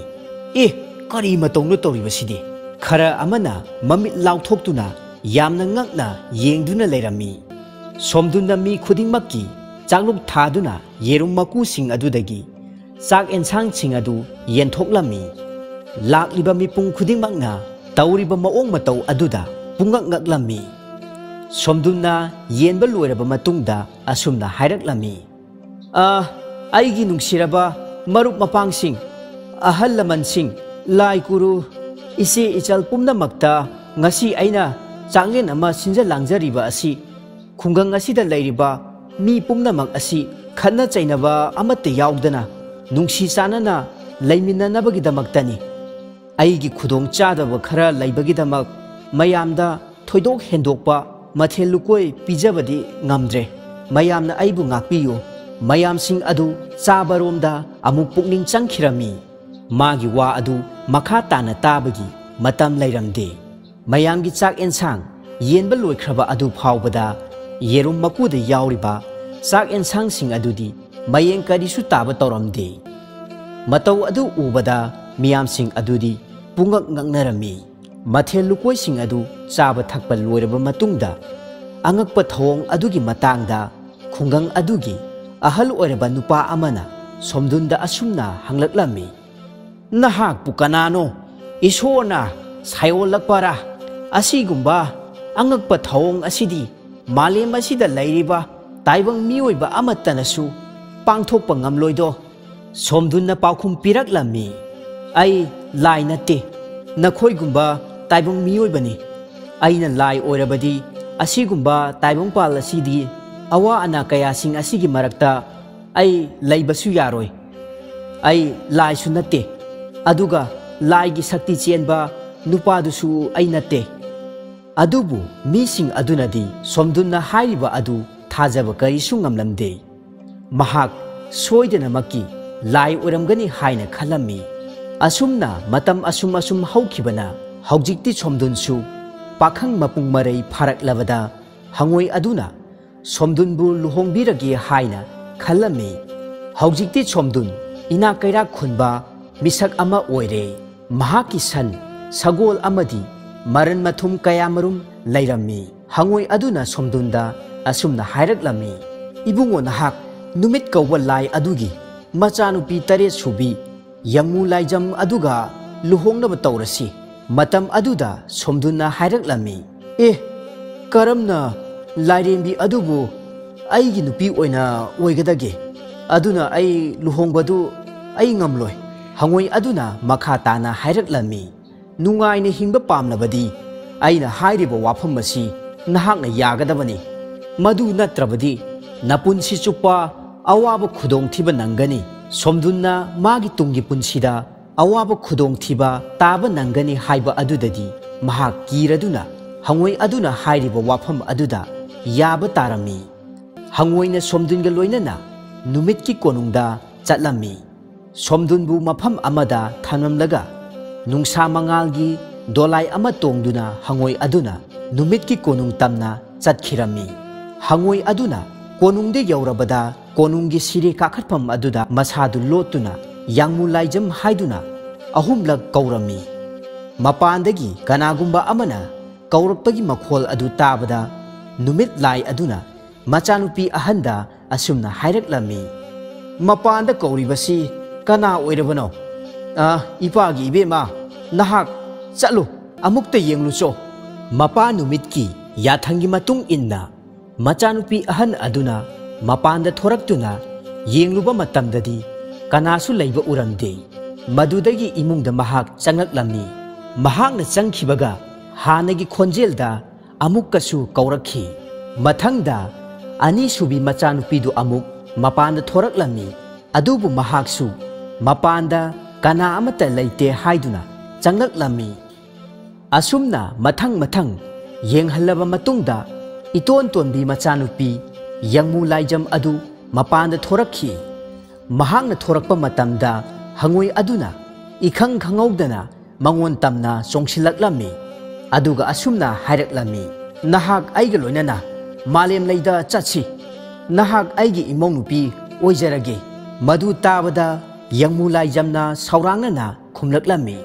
"ꯑꯦ, ꯀꯔꯤ ꯃꯇꯧꯅꯣ ꯇꯧꯔꯤꯕꯁꯤꯗꯤ?" ꯈꯔ ꯑꯃꯅ ꯃꯃꯤꯠ ꯂꯥꯎꯊꯣꯛꯇꯨꯅ ꯌꯥꯝꯅ ꯉꯛꯅ ꯌꯦꯡꯗꯨꯅ ꯂꯩꯔꯝꯃꯤ꯫ ꯁꯣꯝꯗꯨꯅ ꯃꯤ ꯈꯨꯗꯤꯡꯃꯛꯀꯤ ꯆꯥꯛꯂꯨꯛ ꯊꯥꯗꯨꯅ ꯌꯦꯔꯨꯝ ꯃꯀꯨꯁꯤꯡ ꯑꯗꯨꯗꯒꯤ ꯆꯥꯛ ꯑꯦꯟꯁꯥꯡꯁꯤꯡ ꯑꯗꯨ ꯌꯦꯟꯊꯣꯛꯂꯝꯃꯤ꯫ ꯂꯥꯛꯂꯤꯕ ꯃꯤꯄꯨꯝ ꯈꯨꯗꯤꯡꯃꯛꯅ ꯇꯧꯔꯤꯕ ꯃꯑꯣꯡ ꯃꯇꯧ ꯑꯗꯨꯗ ꯄꯨꯡꯉꯛ ꯉꯛꯂꯝꯃꯤ꯫ ꯁꯣꯝꯗꯨꯅ ꯌꯦꯟꯕ ꯂꯣꯏꯔꯕ ꯃꯇꯨꯡꯗ ꯑꯁꯨꯝꯅ ꯍꯥꯏꯔꯛꯂꯝꯃꯤ, "ꯑ, ꯑꯩꯒꯤ ꯅꯨꯡꯁꯤꯔꯕ ꯃꯔꯨꯞ ꯃꯄꯥꯡꯁꯤꯡ, ꯑꯍꯜ ꯂꯃꯟꯁꯤꯡ, ꯂꯥꯏ ꯒꯨꯔꯨ, ꯏꯆꯦ ꯏꯆꯜ ꯄꯨꯝꯅꯃꯛꯇ ꯉꯁꯤ ꯑꯩꯅ ꯆꯥꯛꯂꯦꯟ ꯑꯃ ꯁꯤꯟꯖ ꯂꯥꯡꯖꯔꯤꯕ ꯑꯁꯤ ꯈꯨꯡꯒꯪ ꯑꯁꯤꯗ ꯂꯩꯔꯤꯕ ꯃꯤ ꯄꯨꯝꯅꯃꯛ ꯑꯁꯤ ꯈꯠꯅ ꯆꯩꯅꯕ ꯑꯃꯠꯇ ꯌꯥꯎꯗꯅ ꯅꯨꯡꯁꯤ ꯆꯥꯟꯅꯅ ꯂꯩꯃꯤꯟꯅꯅꯕꯒꯤꯗꯃꯛꯇꯅꯤ꯫ ꯑꯩꯒꯤ ꯈꯨꯗꯣꯡ ꯆꯥꯗꯕ ꯈꯔ ꯂꯩꯕꯒꯤꯗꯃꯛ ꯃꯌꯥꯝꯗ ꯊꯣꯏꯗꯣꯛ ꯍꯦꯟꯗꯣꯛꯄ ꯃꯊꯦꯜ ꯂꯨꯀꯣꯏ ꯄꯤꯖꯕꯗꯤ ꯉꯝꯗ꯭ꯔꯦ꯫ ꯃꯌꯥꯝꯅ ꯑꯩꯕꯨ ꯉꯥꯛꯄꯤꯌꯨ꯫" ꯃꯌꯥꯝꯁꯤꯡ ꯑꯗꯨ ꯆꯥꯕꯔꯣꯝꯗ ꯑꯃꯨꯛ ꯄꯨꯛꯅꯤꯡ ꯆꯪꯈꯤꯔꯝꯃꯤ꯫ ꯃꯥꯒꯤ ꯋꯥ ꯑꯗꯨ ꯃꯈꯥ ꯇꯥꯅ ꯇꯥꯕꯒꯤ ꯃꯇꯝ ꯂꯩꯔꯝꯗꯦ꯫ ꯃꯌꯥꯝꯒꯤ ꯆꯥꯛ ꯑꯦꯟꯁꯥꯡ ꯌꯦꯟꯕ ꯂꯣꯏꯈ꯭ꯔꯕ ꯑꯗꯨ ꯐꯥꯎꯕꯗ ꯌꯦꯔꯨꯝ ꯃꯀꯨꯗ ꯌꯥꯎꯔꯤꯕ ꯆꯥꯛ ꯑꯦꯟꯁꯥꯡꯁꯤꯡ ꯑꯗꯨꯗꯤ ꯃꯌꯦꯡ ꯀꯔꯤꯁꯨ ꯇꯥꯕ ꯇꯧꯔꯝꯗꯦ꯫ ꯃꯇꯧ ꯑꯗꯨ ꯎꯕꯗ ꯃꯤꯌꯥꯝꯁꯤꯡ ꯑꯗꯨꯗꯤ ꯄꯨꯡꯉꯛ ꯉꯛꯅꯔꯝꯃꯤ꯫ ꯃꯊꯦꯜ ꯂꯨꯀꯣꯏꯁꯤꯡ ꯑꯗꯨ ꯆꯥꯕ ꯊꯛꯄ ꯂꯣꯏꯔꯕ ꯃꯇꯨꯡꯗ, ꯑꯉꯛꯄ ꯊꯧꯑꯣꯡ ꯑꯗꯨꯒꯤ ꯃꯇꯥꯡꯗ ꯈꯨꯡꯒꯪ ꯑꯗꯨꯒꯤ ꯑꯍꯜ ꯑꯣꯏꯔꯕ ꯅꯨꯄꯥ ꯑꯃꯅ ꯁꯣꯝꯗꯨꯟꯗ ꯑꯁꯨꯝꯅ ꯍꯪꯂꯛꯂꯝꯃꯤ, "ꯅꯍꯥꯛꯄꯨ ꯀꯅꯥꯅꯣ? ꯏꯁꯣꯔꯅ ꯁꯥꯏꯑꯣꯜꯂꯛꯄꯔꯥ? ꯑꯁꯤꯒꯨꯝꯕ ꯑꯉꯛꯄ ꯊꯧꯑꯣꯡ ꯑꯁꯤꯗꯤ ꯃꯥꯂꯦꯝ ꯑꯁꯤꯗ ꯂꯩꯔꯤꯕ ꯇꯥꯏꯕꯪ ꯃꯤꯑꯣꯏꯕ ꯑꯃꯠꯇꯅꯁꯨ ꯄꯥꯡꯊꯣꯛꯄ ꯉꯝꯂꯣꯏꯗꯣ?" ꯁꯣꯝꯗꯨꯟꯅ ꯄꯥꯎꯈꯨꯝ ꯄꯤꯔꯛꯂꯝꯃꯤ, "ꯑꯩ ꯂꯥꯏ ꯅꯠꯇꯦ, ꯅꯈꯣꯏꯒꯨꯝꯕ ꯇꯥꯏꯕꯪ ꯃꯤꯑꯣꯏꯕꯅꯤ꯫ ꯑꯩꯅ ꯂꯥꯏ ꯑꯣꯏꯔꯕꯗꯤ ꯑꯁꯤꯒꯨꯝꯕ ꯇꯥꯏꯕꯪꯄꯥꯜ ꯑꯁꯤꯗꯤ ꯑꯋꯥ ꯑꯅꯥ ꯀꯌꯥꯁꯤꯡ ꯑꯁꯤꯒꯤ ꯃꯔꯛꯇ ꯑꯩ ꯂꯩꯕꯁꯨ ꯌꯥꯔꯣꯏ꯫ ꯑꯩ ꯂꯥꯏꯁꯨ ꯅꯠꯇꯦ, ꯑꯗꯨꯒ ꯂꯥꯏꯒꯤ ꯁꯛꯇꯤ ꯆꯦꯟꯕ ꯅꯨꯄꯥꯗꯨꯁꯨ ꯑꯩ ꯅꯠꯇꯦ꯫" ꯑꯗꯨꯕꯨ ꯃꯤꯁꯤꯡ ꯑꯗꯨꯅꯗꯤ ꯁꯣꯝꯗꯨꯟꯅ ꯍꯥꯏꯔꯤꯕ ꯑꯗꯨ ꯊꯥꯖꯕ ꯀꯔꯤꯁꯨ ꯉꯝꯂꯝꯗꯦ꯫ ꯃꯍꯥꯛ ꯁꯣꯏꯗꯅꯃꯛꯀꯤ ꯂꯥꯏ ꯑꯣꯏꯔꯝꯒꯅꯤ ꯍꯥꯏꯅ ꯈꯜꯂꯝꯃꯤ꯫ ꯑꯁꯨꯝꯅ ꯃꯇꯝ ꯑꯁꯨꯝ ꯑꯁꯨꯝ ꯍꯧꯈꯤꯕꯅ ꯍꯧꯖꯤꯛꯇꯤ ꯁꯣꯝꯗꯨꯟꯁꯨ ꯄꯥꯈꯪ ꯃꯄꯨꯡ ꯃꯔꯩ ꯐꯥꯔꯛꯂꯕꯗ ꯍꯉꯣꯏ ꯑꯗꯨꯅ ꯁꯣꯝꯗꯨꯟꯕꯨ ꯂꯨꯍꯣꯡꯕꯤꯔꯒꯦ ꯍꯥꯏꯅ ꯈꯜꯂꯝꯃꯤ꯫ ꯍꯧꯖꯤꯛꯇꯤ ꯁꯣꯝꯗꯨꯟ ꯏꯅꯥꯛ ꯀꯩꯔꯥꯛ ꯈꯨꯟꯕ ꯃꯤꯁꯛ ꯑꯃ ꯑꯣꯏꯔꯦ꯫ ꯃꯍꯥꯛꯀꯤ ꯁꯟ, ꯁꯒꯣꯜ ꯑꯃꯗꯤ ꯃꯔꯟ ꯃꯊꯨꯝ ꯀꯌꯥꯃꯔꯨꯝ ꯂꯩꯔꯝꯃꯤ꯫ ꯍꯉꯣꯏ ꯑꯗꯨꯅ ꯁꯣꯝꯗꯨꯟꯗ ꯑꯁꯨꯝꯅ ꯍꯥꯏꯔꯛꯂꯝꯃꯤ, "ꯏꯕꯨꯡꯉꯣ, ꯅꯍꯥꯛ ꯅꯨꯃꯤꯠ ꯀꯧꯕ ꯂꯥꯏ ꯑꯗꯨꯒꯤ ꯃꯆꯥꯅꯨꯄꯤ ꯇꯔꯦꯠ ꯁꯨꯕꯤ ꯌꯪꯃꯨ ꯂꯥꯏꯖꯝ ꯑꯗꯨꯒ ꯂꯨꯍꯣꯡꯅꯕ ꯇꯧꯔꯁꯤ꯫" ꯃꯇꯝ ꯑꯗꯨꯗ ꯁꯣꯝꯗꯨꯟꯅ ꯍꯥꯏꯔꯛꯂꯝꯃꯤ, "ꯑꯦ, ꯀꯔꯝꯅ ꯂꯥꯏꯔꯦꯝꯕꯤ ꯑꯗꯨꯕꯨ ꯑꯩꯒꯤ ꯅꯨꯄꯤ ꯑꯣꯏꯅ ꯑꯣꯏꯒꯗꯒꯦ? ꯑꯗꯨꯅ ꯑꯩ ꯂꯨꯍꯣꯡꯕꯗꯨ ꯑꯩ ꯉꯝꯂꯣꯏ꯫" ꯍꯉꯣꯏ ꯑꯗꯨꯅ ꯃꯈꯥ ꯇꯥꯅ ꯍꯥꯏꯔꯛꯂꯝꯃꯤ, "ꯅꯨꯡꯉꯥꯏꯅ ꯍꯤꯡꯕ ꯄꯥꯝꯂꯕꯗꯤ ꯑꯩꯅ ꯍꯥꯏꯔꯤꯕ ꯋꯥꯐꯝ ꯑꯁꯤ ꯅꯍꯥꯛꯅ ꯌꯥꯒꯗꯕꯅꯤ꯫ ꯃꯗꯨ ꯅꯠꯇ꯭ꯔꯕꯗꯤ ꯅꯄꯨꯟꯁꯤ ꯆꯨꯞꯄ ꯑꯋꯥꯕ ꯈꯨꯗꯣꯡꯊꯤꯕ ꯅꯪꯒꯅꯤ꯫" ꯁꯣꯝꯗꯨꯟꯅ ꯃꯥꯒꯤ ꯇꯨꯡꯒꯤ ꯄꯨꯟꯁꯤꯗ ꯑꯋꯥꯕ ꯈꯨꯗꯣꯡꯊꯤꯕ ꯇꯥꯕ ꯅꯪꯒꯅꯤ ꯍꯥꯏꯕ ꯑꯗꯨꯗꯗꯤ ꯃꯍꯥꯛ ꯀꯤꯔꯗꯨꯅ ꯍꯉꯣꯏ ꯑꯗꯨꯅ ꯍꯥꯏꯔꯤꯕ ꯋꯥꯐꯝ ꯑꯗꯨꯗ ꯌꯥꯕ ꯇꯥꯔꯝꯃꯤ꯫ ꯍꯉꯣꯏꯅ ꯁꯣꯝꯗꯨꯟꯒ ꯂꯣꯏꯅꯅ ꯅꯨꯃꯤꯠꯀꯤ ꯀꯣꯅꯨꯡꯗ ꯆꯠꯂꯝꯃꯤ꯫ ꯁꯣꯝꯗꯨꯟꯕꯨ ꯃꯐꯝ ꯑꯃꯗ ꯊꯝꯂꯝꯂꯒ ꯅꯨꯡꯁꯥ ꯃꯉꯥꯜꯒꯤ ꯗꯣꯂꯥꯏ ꯑꯃ ꯇꯣꯡꯗꯨꯅ ꯍꯉꯣꯏ ꯑꯗꯨꯅ ꯅꯨꯃꯤꯠꯀꯤ ꯀꯣꯅꯨꯡ ꯇꯝꯅ ꯆꯠꯈꯤꯔꯝꯃꯤ꯫ ꯍꯉꯣꯏ ꯑꯗꯨꯅ ꯀꯣꯅꯨꯡꯗ ꯌꯧꯔꯕꯗ ꯀꯣꯅꯨꯡꯒꯤ ꯁꯤꯔꯦ ꯀꯥꯈꯠꯐꯝ ꯑꯗꯨꯗ ꯃꯁꯥꯗꯨ ꯂꯣꯠꯇꯨꯅ ꯌꯥꯡꯃꯨ ꯂꯥꯏꯖꯝ ꯍꯥꯏꯗꯨꯅ ꯑꯍꯨꯝꯂꯛ ꯀꯧꯔꯝꯃꯤ꯫ ꯃꯄꯥꯟꯗꯒꯤ ꯀꯅꯥꯒꯨꯝꯕ ꯑꯃꯅ ꯀꯧꯔꯛꯄꯒꯤ ꯃꯈꯣꯜ ꯑꯗꯨ ꯇꯥꯕꯗ ꯅꯨꯃꯤꯠ ꯂꯥꯏ ꯑꯗꯨꯅ ꯃꯆꯥꯅꯨꯄꯤ ꯑꯍꯟꯗ ꯑꯁꯨꯝꯅ ꯍꯥꯏꯔꯛꯂꯝꯃꯤ, "ꯃꯄꯥꯟꯗ ꯀꯧꯔꯤꯕꯁꯤ ꯀꯅꯥ ꯑꯣꯏꯔꯕꯅꯣ? ꯑ, ꯏꯄꯥꯒꯤ ꯏꯕꯦꯝꯃ, ꯅꯍꯥꯛ ꯆꯠꯂꯨ, ꯑꯃꯨꯛꯇ ꯌꯦꯡꯂꯨꯆꯣ꯫" ꯃꯄꯥ ꯅꯨꯃꯤꯠꯀꯤ ꯌꯥꯊꯪꯒꯤ ꯃꯇꯨꯡ ꯏꯟꯅ ꯃꯆꯥꯅꯨꯄꯤ ꯑꯍꯟ ꯑꯗꯨꯅ ꯃꯄꯥꯟꯗ ꯊꯣꯔꯛꯇꯨꯅ ꯌꯦꯡꯂꯨꯕ ꯃꯇꯝꯗꯗꯤ ꯀꯅꯥꯁꯨ ꯂꯩꯕ ꯎꯔꯝꯗꯦ꯫ ꯃꯗꯨꯗꯒꯤ ꯏꯃꯨꯡꯗ ꯃꯍꯥꯛ ꯆꯪꯂꯛꯂꯝꯃꯤ꯫ ꯃꯍꯥꯛꯅ ꯆꯪꯈꯤꯕꯒ ꯍꯥꯟꯅꯒꯤ ꯈꯣꯟꯖꯦꯜꯗ ꯑꯃꯨꯛꯀꯁꯨ ꯀꯧꯔꯛꯈꯤ꯫ ꯃꯊꯪꯗ ꯑꯅꯤꯁꯨꯕꯤ ꯃꯆꯥꯅꯨꯄꯤꯗꯨ ꯑꯃꯨꯛ ꯃꯄꯥꯟꯗ ꯊꯣꯔꯛꯂꯝꯃꯤ꯫ ꯑꯗꯨꯕꯨ ꯃꯍꯥꯛꯁꯨ ꯃꯄꯥꯟꯗ ꯀꯅꯥ ꯑꯃꯠꯇ ꯂꯩꯇꯦ ꯍꯥꯏꯗꯨꯅ ꯆꯪꯂꯛꯂꯝꯃꯤ꯫ ꯑꯁꯨꯝꯅ ꯃꯊꯪ ꯃꯊꯪ ꯌꯦꯡꯍꯜꯂꯕ ꯃꯇꯨꯡꯗ ꯏꯇꯣꯟ ꯇꯣꯟꯕꯤ ꯃꯆꯥꯅꯨꯄꯤ ꯌꯪꯃꯨ ꯂꯥꯏꯖꯝ ꯑꯗꯨ ꯃꯄꯥꯟꯗ ꯊꯣꯔꯛꯈꯤ꯫ ꯃꯍꯥꯛꯅ ꯊꯣꯔꯛꯄ ꯃꯇꯝꯗ ꯍꯉꯣꯏ ꯑꯗꯨꯅ ꯏꯈꯪ ꯈꯪꯍꯧꯗꯅ ꯃꯉꯣꯟ ꯇꯝꯅ ꯆꯣꯡꯁꯤꯜꯂꯛꯂꯝꯃꯤ꯫ ꯑꯗꯨꯒ ꯑꯁꯨꯝꯅ ꯍꯥꯏꯔꯛꯂꯝꯃꯤ, "ꯅꯍꯥꯛ ꯑꯩꯒ ꯂꯣꯏꯅꯅ ꯃꯥꯂꯦꯝ ꯂꯩꯗ ꯆꯠꯁꯤ꯫ ꯅꯍꯥꯛ ꯑꯩꯒꯤ ꯏꯃꯧ ꯅꯨꯄꯤ ꯑꯣꯏꯖꯔꯒꯦ꯫" ꯃꯗꯨ ꯇꯥꯕꯗ ꯌꯪꯃꯨ ꯂꯥꯏꯖꯝꯅ ꯁꯥꯎꯔꯥꯡꯅꯅ ꯈꯨꯝꯂꯛꯂꯝꯃꯤ,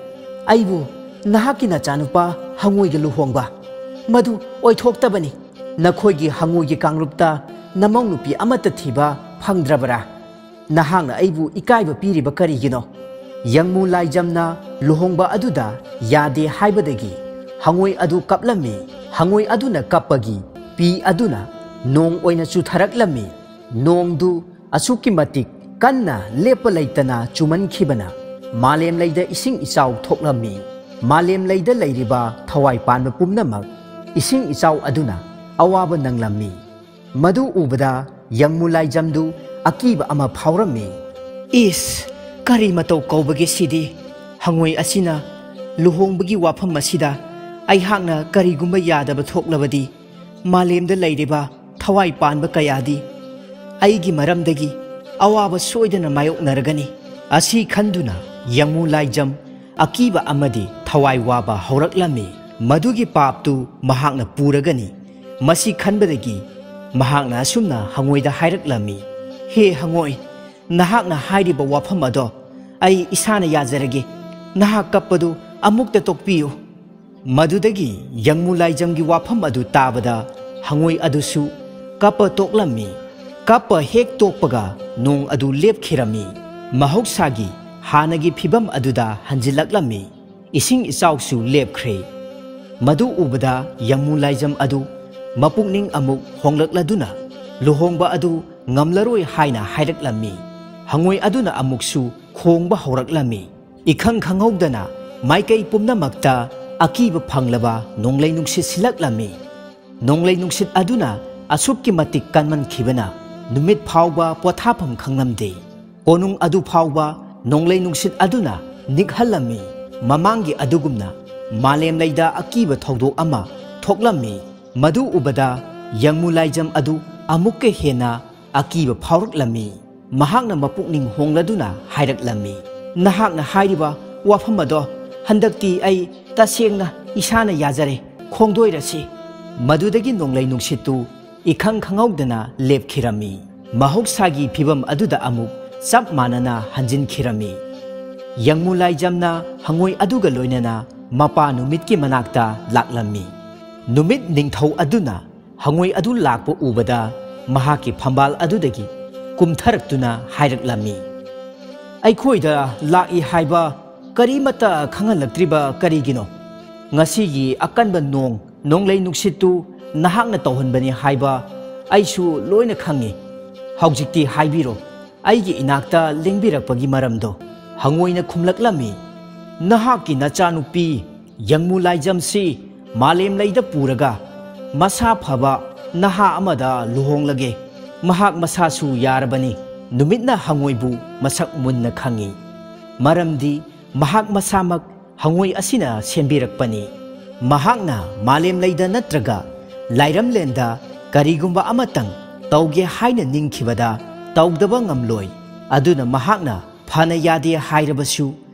"ꯑꯩꯕꯨ ꯅꯍꯥꯛꯀꯤ ꯅꯆꯥꯅꯨꯄꯥ ꯍꯪꯉꯣꯏꯒ ꯂꯨꯍꯣꯡꯕ? ꯃꯗꯨ ꯑꯣꯏꯊꯣꯛꯇꯕꯅꯤ꯫ ꯅꯈꯣꯏꯒꯤ ꯍꯪꯉꯣꯏꯒꯤ ꯀꯥꯡꯂꯨꯞꯇ ꯅꯃꯧ ꯅꯨꯄꯤ ꯑꯃꯠꯇ ꯊꯤꯕ ꯐꯪꯗ꯭ꯔꯕꯔꯥ? ꯅꯍꯥꯛꯅ ꯑꯩꯕꯨ ꯏꯀꯥꯏꯕ ꯄꯤꯔꯤꯕ ꯀꯔꯤꯒꯤꯅꯣ?" ꯌꯪꯃꯨ ꯂꯥꯏꯖꯝꯅ ꯂꯨꯍꯣꯡꯕ ꯑꯗꯨꯗ ꯌꯥꯗꯦ ꯍꯥꯏꯕꯗꯒꯤ ꯍꯪꯉꯣꯏ ꯑꯗꯨ ꯀꯞꯂꯝꯃꯤ꯫ ꯍꯪꯉꯣꯏ ꯑꯗꯨꯅ ꯀꯞꯄꯒꯤ ꯄꯤ ꯑꯗꯨꯅ ꯅꯣꯡ ꯑꯣꯏꯅ ꯆꯨꯊꯔꯛꯂꯝꯃꯤ꯫ ꯅꯣꯡꯗꯨ ꯑꯁꯨꯛꯀꯤ ꯃꯇꯤꯛ ꯀꯟꯅ ꯂꯦꯞꯄ ꯂꯩꯇꯅ ꯆꯨꯃꯟꯈꯤꯕꯅ ꯃꯥꯂꯦꯝ ꯂꯩꯗ ꯏꯁꯤꯡ ꯏꯆꯥꯎ ꯊꯣꯛꯂꯝꯃꯤ꯫ ꯃꯥꯂꯦꯝ ꯂꯩꯗ ꯂꯩꯔꯤꯕ ꯊꯋꯥꯏ ꯄꯥꯟꯕ ꯄꯨꯝꯅꯃꯛ ꯏꯁꯤꯡ ꯏꯆꯥꯎ ꯑꯗꯨꯅ ꯑꯋꯥꯕ ꯅꯪꯂꯝꯃꯤ꯫ ꯃꯗꯨ ꯎꯕꯗ ꯌꯪꯃꯨ ꯂꯥꯏꯖꯝꯗꯨ ꯑꯀꯤꯕ ꯑꯃ ꯐꯥꯎꯔꯝꯃꯤ꯫ "ꯏꯁ, ꯀꯔꯤ ꯃꯇꯧ ꯀꯧꯕꯒꯦ ꯁꯤꯗꯤ? ꯍꯪꯉꯣꯏ ꯑꯁꯤꯅ ꯂꯨꯍꯣꯡꯕꯒꯤ ꯋꯥꯐꯝ ꯑꯁꯤꯗ ꯑꯩꯍꯥꯛꯅ ꯀꯔꯤꯒꯨꯝꯕ ꯌꯥꯗꯕ ꯊꯣꯛꯂꯕꯗꯤ, ꯃꯥꯂꯦꯝꯗ ꯂꯩꯔꯤꯕ ꯊꯋꯥꯏ ꯄꯥꯟꯕ ꯀꯌꯥꯗꯤ ꯑꯩꯒꯤ ꯃꯔꯝꯗꯒꯤ ꯑꯋꯥꯕ ꯁꯣꯏꯗꯅ ꯃꯥꯌꯣꯛꯅꯔꯒꯅꯤ꯫" ꯑꯁꯤ ꯈꯟꯗꯨꯅ ꯌꯪꯃꯨ ꯂꯥꯏꯖꯝ ꯑꯀꯤꯕ ꯑꯃꯗꯤ ꯊꯋꯥꯏ ꯋꯥꯕ ꯍꯧꯔꯛꯂꯝꯃꯤ꯫ ꯃꯗꯨꯒꯤ ꯄꯥꯞꯇꯨ ꯃꯍꯥꯛꯅ ꯄꯨꯔꯒꯅꯤ꯫ ꯃꯁꯤ ꯈꯟꯕꯗꯒꯤ ꯃꯍꯥꯛꯅ ꯑꯁꯨꯝꯅ ꯍꯪꯉꯣꯏꯗ ꯍꯥꯏꯔꯛꯂꯝꯃꯤ, "ꯍꯦ ꯍꯪꯉꯣꯏ, ꯅꯍꯥꯛꯅ ꯍꯥꯏꯔꯤꯕ ꯋꯥꯐꯝ ꯑꯗꯣ ꯑꯩ ꯏꯁꯥꯅ ꯌꯥꯖꯔꯒꯦ꯫ ꯅꯍꯥꯛ ꯀꯞꯄꯗꯨ ꯑꯃꯨꯛꯇ ꯇꯣꯛꯄꯤꯌꯨ꯫" ꯃꯗꯨꯗꯒꯤ ꯌꯪꯃꯨ ꯂꯥꯏꯖꯝꯒꯤ ꯋꯥꯐꯝ ꯑꯗꯨ ꯇꯥꯕꯗ ꯍꯪꯉꯣꯏ ꯑꯗꯨꯁꯨ ꯀꯞꯄ ꯇꯣꯛꯂꯝꯃꯤ꯫ ꯀꯞꯄ ꯍꯦꯛ ꯇꯣꯛꯄꯒ ꯅꯣꯡ ꯑꯗꯨ ꯂꯦꯞꯈꯤꯔꯝꯃꯤ꯫ ꯃꯍꯧꯁꯥꯒꯤ ꯍꯥꯟꯅꯒꯤ ꯐꯤꯕꯝ ꯑꯗꯨꯗ ꯍꯟꯖꯤꯜꯂꯛꯂꯝꯃꯤ꯫ ꯏꯁꯤꯡ ꯏꯆꯥꯎꯁꯨ ꯂꯦꯞꯈ꯭ꯔꯦ꯫ ꯃꯗꯨ ꯎꯕꯗ ꯌꯪꯃꯨ ꯂꯥꯏꯖꯝ ꯑꯗꯨ ꯃꯄꯨꯛꯅꯤꯡ ꯑꯃꯨꯛ ꯍꯣꯡꯂꯛꯂꯗꯨꯅ ꯂꯨꯍꯣꯡꯕ ꯑꯗꯨ ꯉꯝꯂꯔꯣꯏ ꯍꯥꯏꯅ ꯍꯥꯏꯔꯛꯂꯝꯃꯤ꯫ ꯍꯪꯉꯣꯏ ꯑꯗꯨꯅ ꯑꯃꯨꯛꯁꯨ ꯈꯣꯡꯕ ꯍꯧꯔꯛꯂꯝꯃꯤ꯫ ꯏꯈꯪ ꯈꯪꯍꯧꯗꯅ ꯃꯥꯏꯀꯩ ꯄꯨꯝꯅꯃꯛꯇ ꯑꯀꯤꯕ ꯐꯪꯂꯕ ꯅꯣꯡꯂꯩ ꯅꯨꯡꯁꯤꯠ ꯁꯤꯜꯂꯛꯂꯝꯃꯤ꯫ ꯅꯣꯡꯂꯩ ꯅꯨꯡꯁꯤꯠ ꯑꯗꯨꯅ ꯑꯁꯨꯛꯀꯤ ꯃꯇꯤꯛ ꯀꯟꯃꯟꯈꯤꯕꯅ ꯅꯨꯃꯤꯠ ꯐꯥꯎꯕ ꯄꯣꯊꯥꯐꯝ ꯈꯪꯂꯝꯗꯦ꯫ ꯀꯣꯅꯨꯡ ꯑꯗꯨ ꯐꯥꯎꯕ ꯅꯣꯡꯂꯩ ꯅꯨꯡꯁꯤꯠ ꯑꯗꯨꯅ ꯅꯤꯛꯍꯜꯂꯝꯃꯤ꯫ ꯃꯃꯥꯡꯒꯤ ꯑꯗꯨꯒꯨꯝꯅ ꯃꯥꯂꯦꯝ ꯂꯩꯗ ꯑꯀꯤꯕ ꯊꯧꯗꯣꯛ ꯑꯃ ꯊꯣꯛꯂꯝꯃꯤ꯫ ꯃꯗꯨ ꯎꯕꯗ ꯌꯪꯃꯨ ꯂꯥꯏꯖꯝ ꯑꯗꯨ ꯑꯃꯨꯛꯀ ꯍꯦꯟꯅ ꯑꯀꯤꯕ ꯐꯥꯎꯔꯛꯂꯝꯃꯤ꯫ ꯃꯍꯥꯛꯅ ꯃꯄꯨꯛꯅꯤꯡ ꯍꯣꯡꯂꯗꯨꯅ ꯍꯥꯏꯔꯛꯂꯝꯃꯤ, "ꯅꯍꯥꯛꯅ ꯍꯥꯏꯔꯤꯕ "ꯋꯥꯐꯝ ꯑꯗꯣ ꯍꯟꯗꯛꯇꯤ ꯑꯩ ꯇꯁꯦꯡꯅ ꯏꯁꯥꯅ ꯌꯥꯖꯔꯦ, ꯈꯣꯡꯗꯣꯏꯔꯁꯤ"꯫ ꯃꯗꯨꯗꯒꯤ ꯅꯣꯡꯂꯩ ꯅꯨꯡꯁꯤꯠꯇꯨ ꯏꯈꯪ ꯈꯪꯍꯧꯗꯅ ꯂꯦꯞꯈꯤꯔꯝꯃꯤ꯫ ꯃꯍꯧꯁꯥꯒꯤ ꯐꯤꯕꯝ ꯑꯗꯨꯗ ꯑꯃꯨꯛ ꯆꯞ ꯃꯥꯟꯅꯅ ꯍꯟꯖꯤꯟꯈꯤꯔꯝꯃꯤ꯫ ꯌꯪꯃꯨ ꯂꯥꯏꯖꯝꯅ ꯍꯉꯣꯏ ꯑꯗꯨꯒ ꯂꯣꯏꯅꯅ ꯃꯄꯥ ꯅꯨꯃꯤꯠꯀꯤ ꯃꯅꯥꯛꯇ ꯂꯥꯛꯂꯝꯃꯤ꯫ ꯅꯨꯃꯤꯠ ꯅꯤꯡꯊꯧ ꯑꯗꯨꯅ ꯍꯉꯣꯏ ꯑꯗꯨ ꯂꯥꯛꯄ ꯎꯕꯗ ꯃꯍꯥꯛꯀꯤ ꯐꯝꯕꯥꯜ ꯑꯗꯨꯗꯒꯤ ꯀꯨꯝꯊꯔꯛꯇꯨꯅ ꯍꯥꯏꯔꯛꯂꯝꯃꯤ, "ꯑꯩꯈꯣꯏꯗ ꯂꯥꯛꯏ ꯍꯥꯏꯕ ꯀꯔꯤꯃꯠꯇ ꯈꯪꯍꯜꯂꯛꯇ꯭ꯔꯤꯕ ꯀꯔꯤꯒꯤꯅꯣ? ꯉꯁꯤꯒꯤ ꯑꯀꯟꯕ ꯅꯣꯡ ꯅꯣꯡꯂꯩ ꯅꯨꯡꯁꯤꯠꯇꯨ ꯅꯍꯥꯛꯅ ꯇꯧꯍꯟꯕꯅꯤ ꯍꯥꯏꯕ ꯑꯩꯁꯨ ꯂꯣꯏꯅ ꯈꯪꯏ꯫ ꯍꯧꯖꯤꯛꯇꯤ ꯍꯥꯏꯕꯤꯔꯣ, ꯑꯩꯒꯤ ꯏꯅꯥꯛꯇ ꯂꯦꯡꯕꯤꯔꯛꯄꯒꯤ ꯃꯔꯝꯗꯣ"꯫ ꯍꯉꯣꯏꯅ ꯈꯨꯝꯂꯛꯂꯝꯃꯤ, "ꯅꯍꯥꯛꯀꯤ ꯅꯆꯥꯅꯨꯄꯤ ꯌꯪꯃꯨ ꯂꯥꯏꯖꯝꯁꯤ ꯃꯥꯂꯦꯝ ꯂꯩꯗ ꯄꯨꯔꯒ ꯃꯁꯥ ꯐꯕ ꯅꯍꯥ ꯑꯃꯗ ꯂꯨꯍꯣꯡꯂꯒꯦ꯫ ꯃꯍꯥꯛ ꯃꯁꯥꯁꯨ ꯌꯥꯔꯕꯅꯤ"꯫ ꯅꯨꯃꯤꯠꯅ ꯍꯉꯣꯏꯕꯨ ꯃꯁꯛ ꯃꯨꯟꯅ ꯈꯪꯏ, ꯃꯔꯝꯗꯤ ꯃꯍꯥꯛ ꯃꯁꯥꯃꯛ ꯍꯉꯣꯏ ꯑꯁꯤꯅ ꯁꯦꯝꯕꯤꯔꯛꯄꯅꯤ꯫ ꯃꯍꯥꯛꯅ ꯃꯥꯂꯦꯝ ꯂꯩꯗ ꯅꯠꯇ꯭ꯔꯒ ꯂꯥꯏꯔꯝꯂꯦꯟꯗ ꯀꯔꯤꯒꯨꯝꯕ ꯑꯃꯇꯪ ꯇꯧꯒꯦ ꯍꯥꯏꯅ ꯅꯤꯡꯈꯤꯕꯗ ꯇꯧꯗꯕ ꯉꯝꯂꯣꯏ꯫ ꯑꯗꯨꯅ ꯃꯍꯥꯛꯅ ꯐꯅ ꯌꯥꯗꯦ ꯍꯥꯏꯔꯕꯁꯨ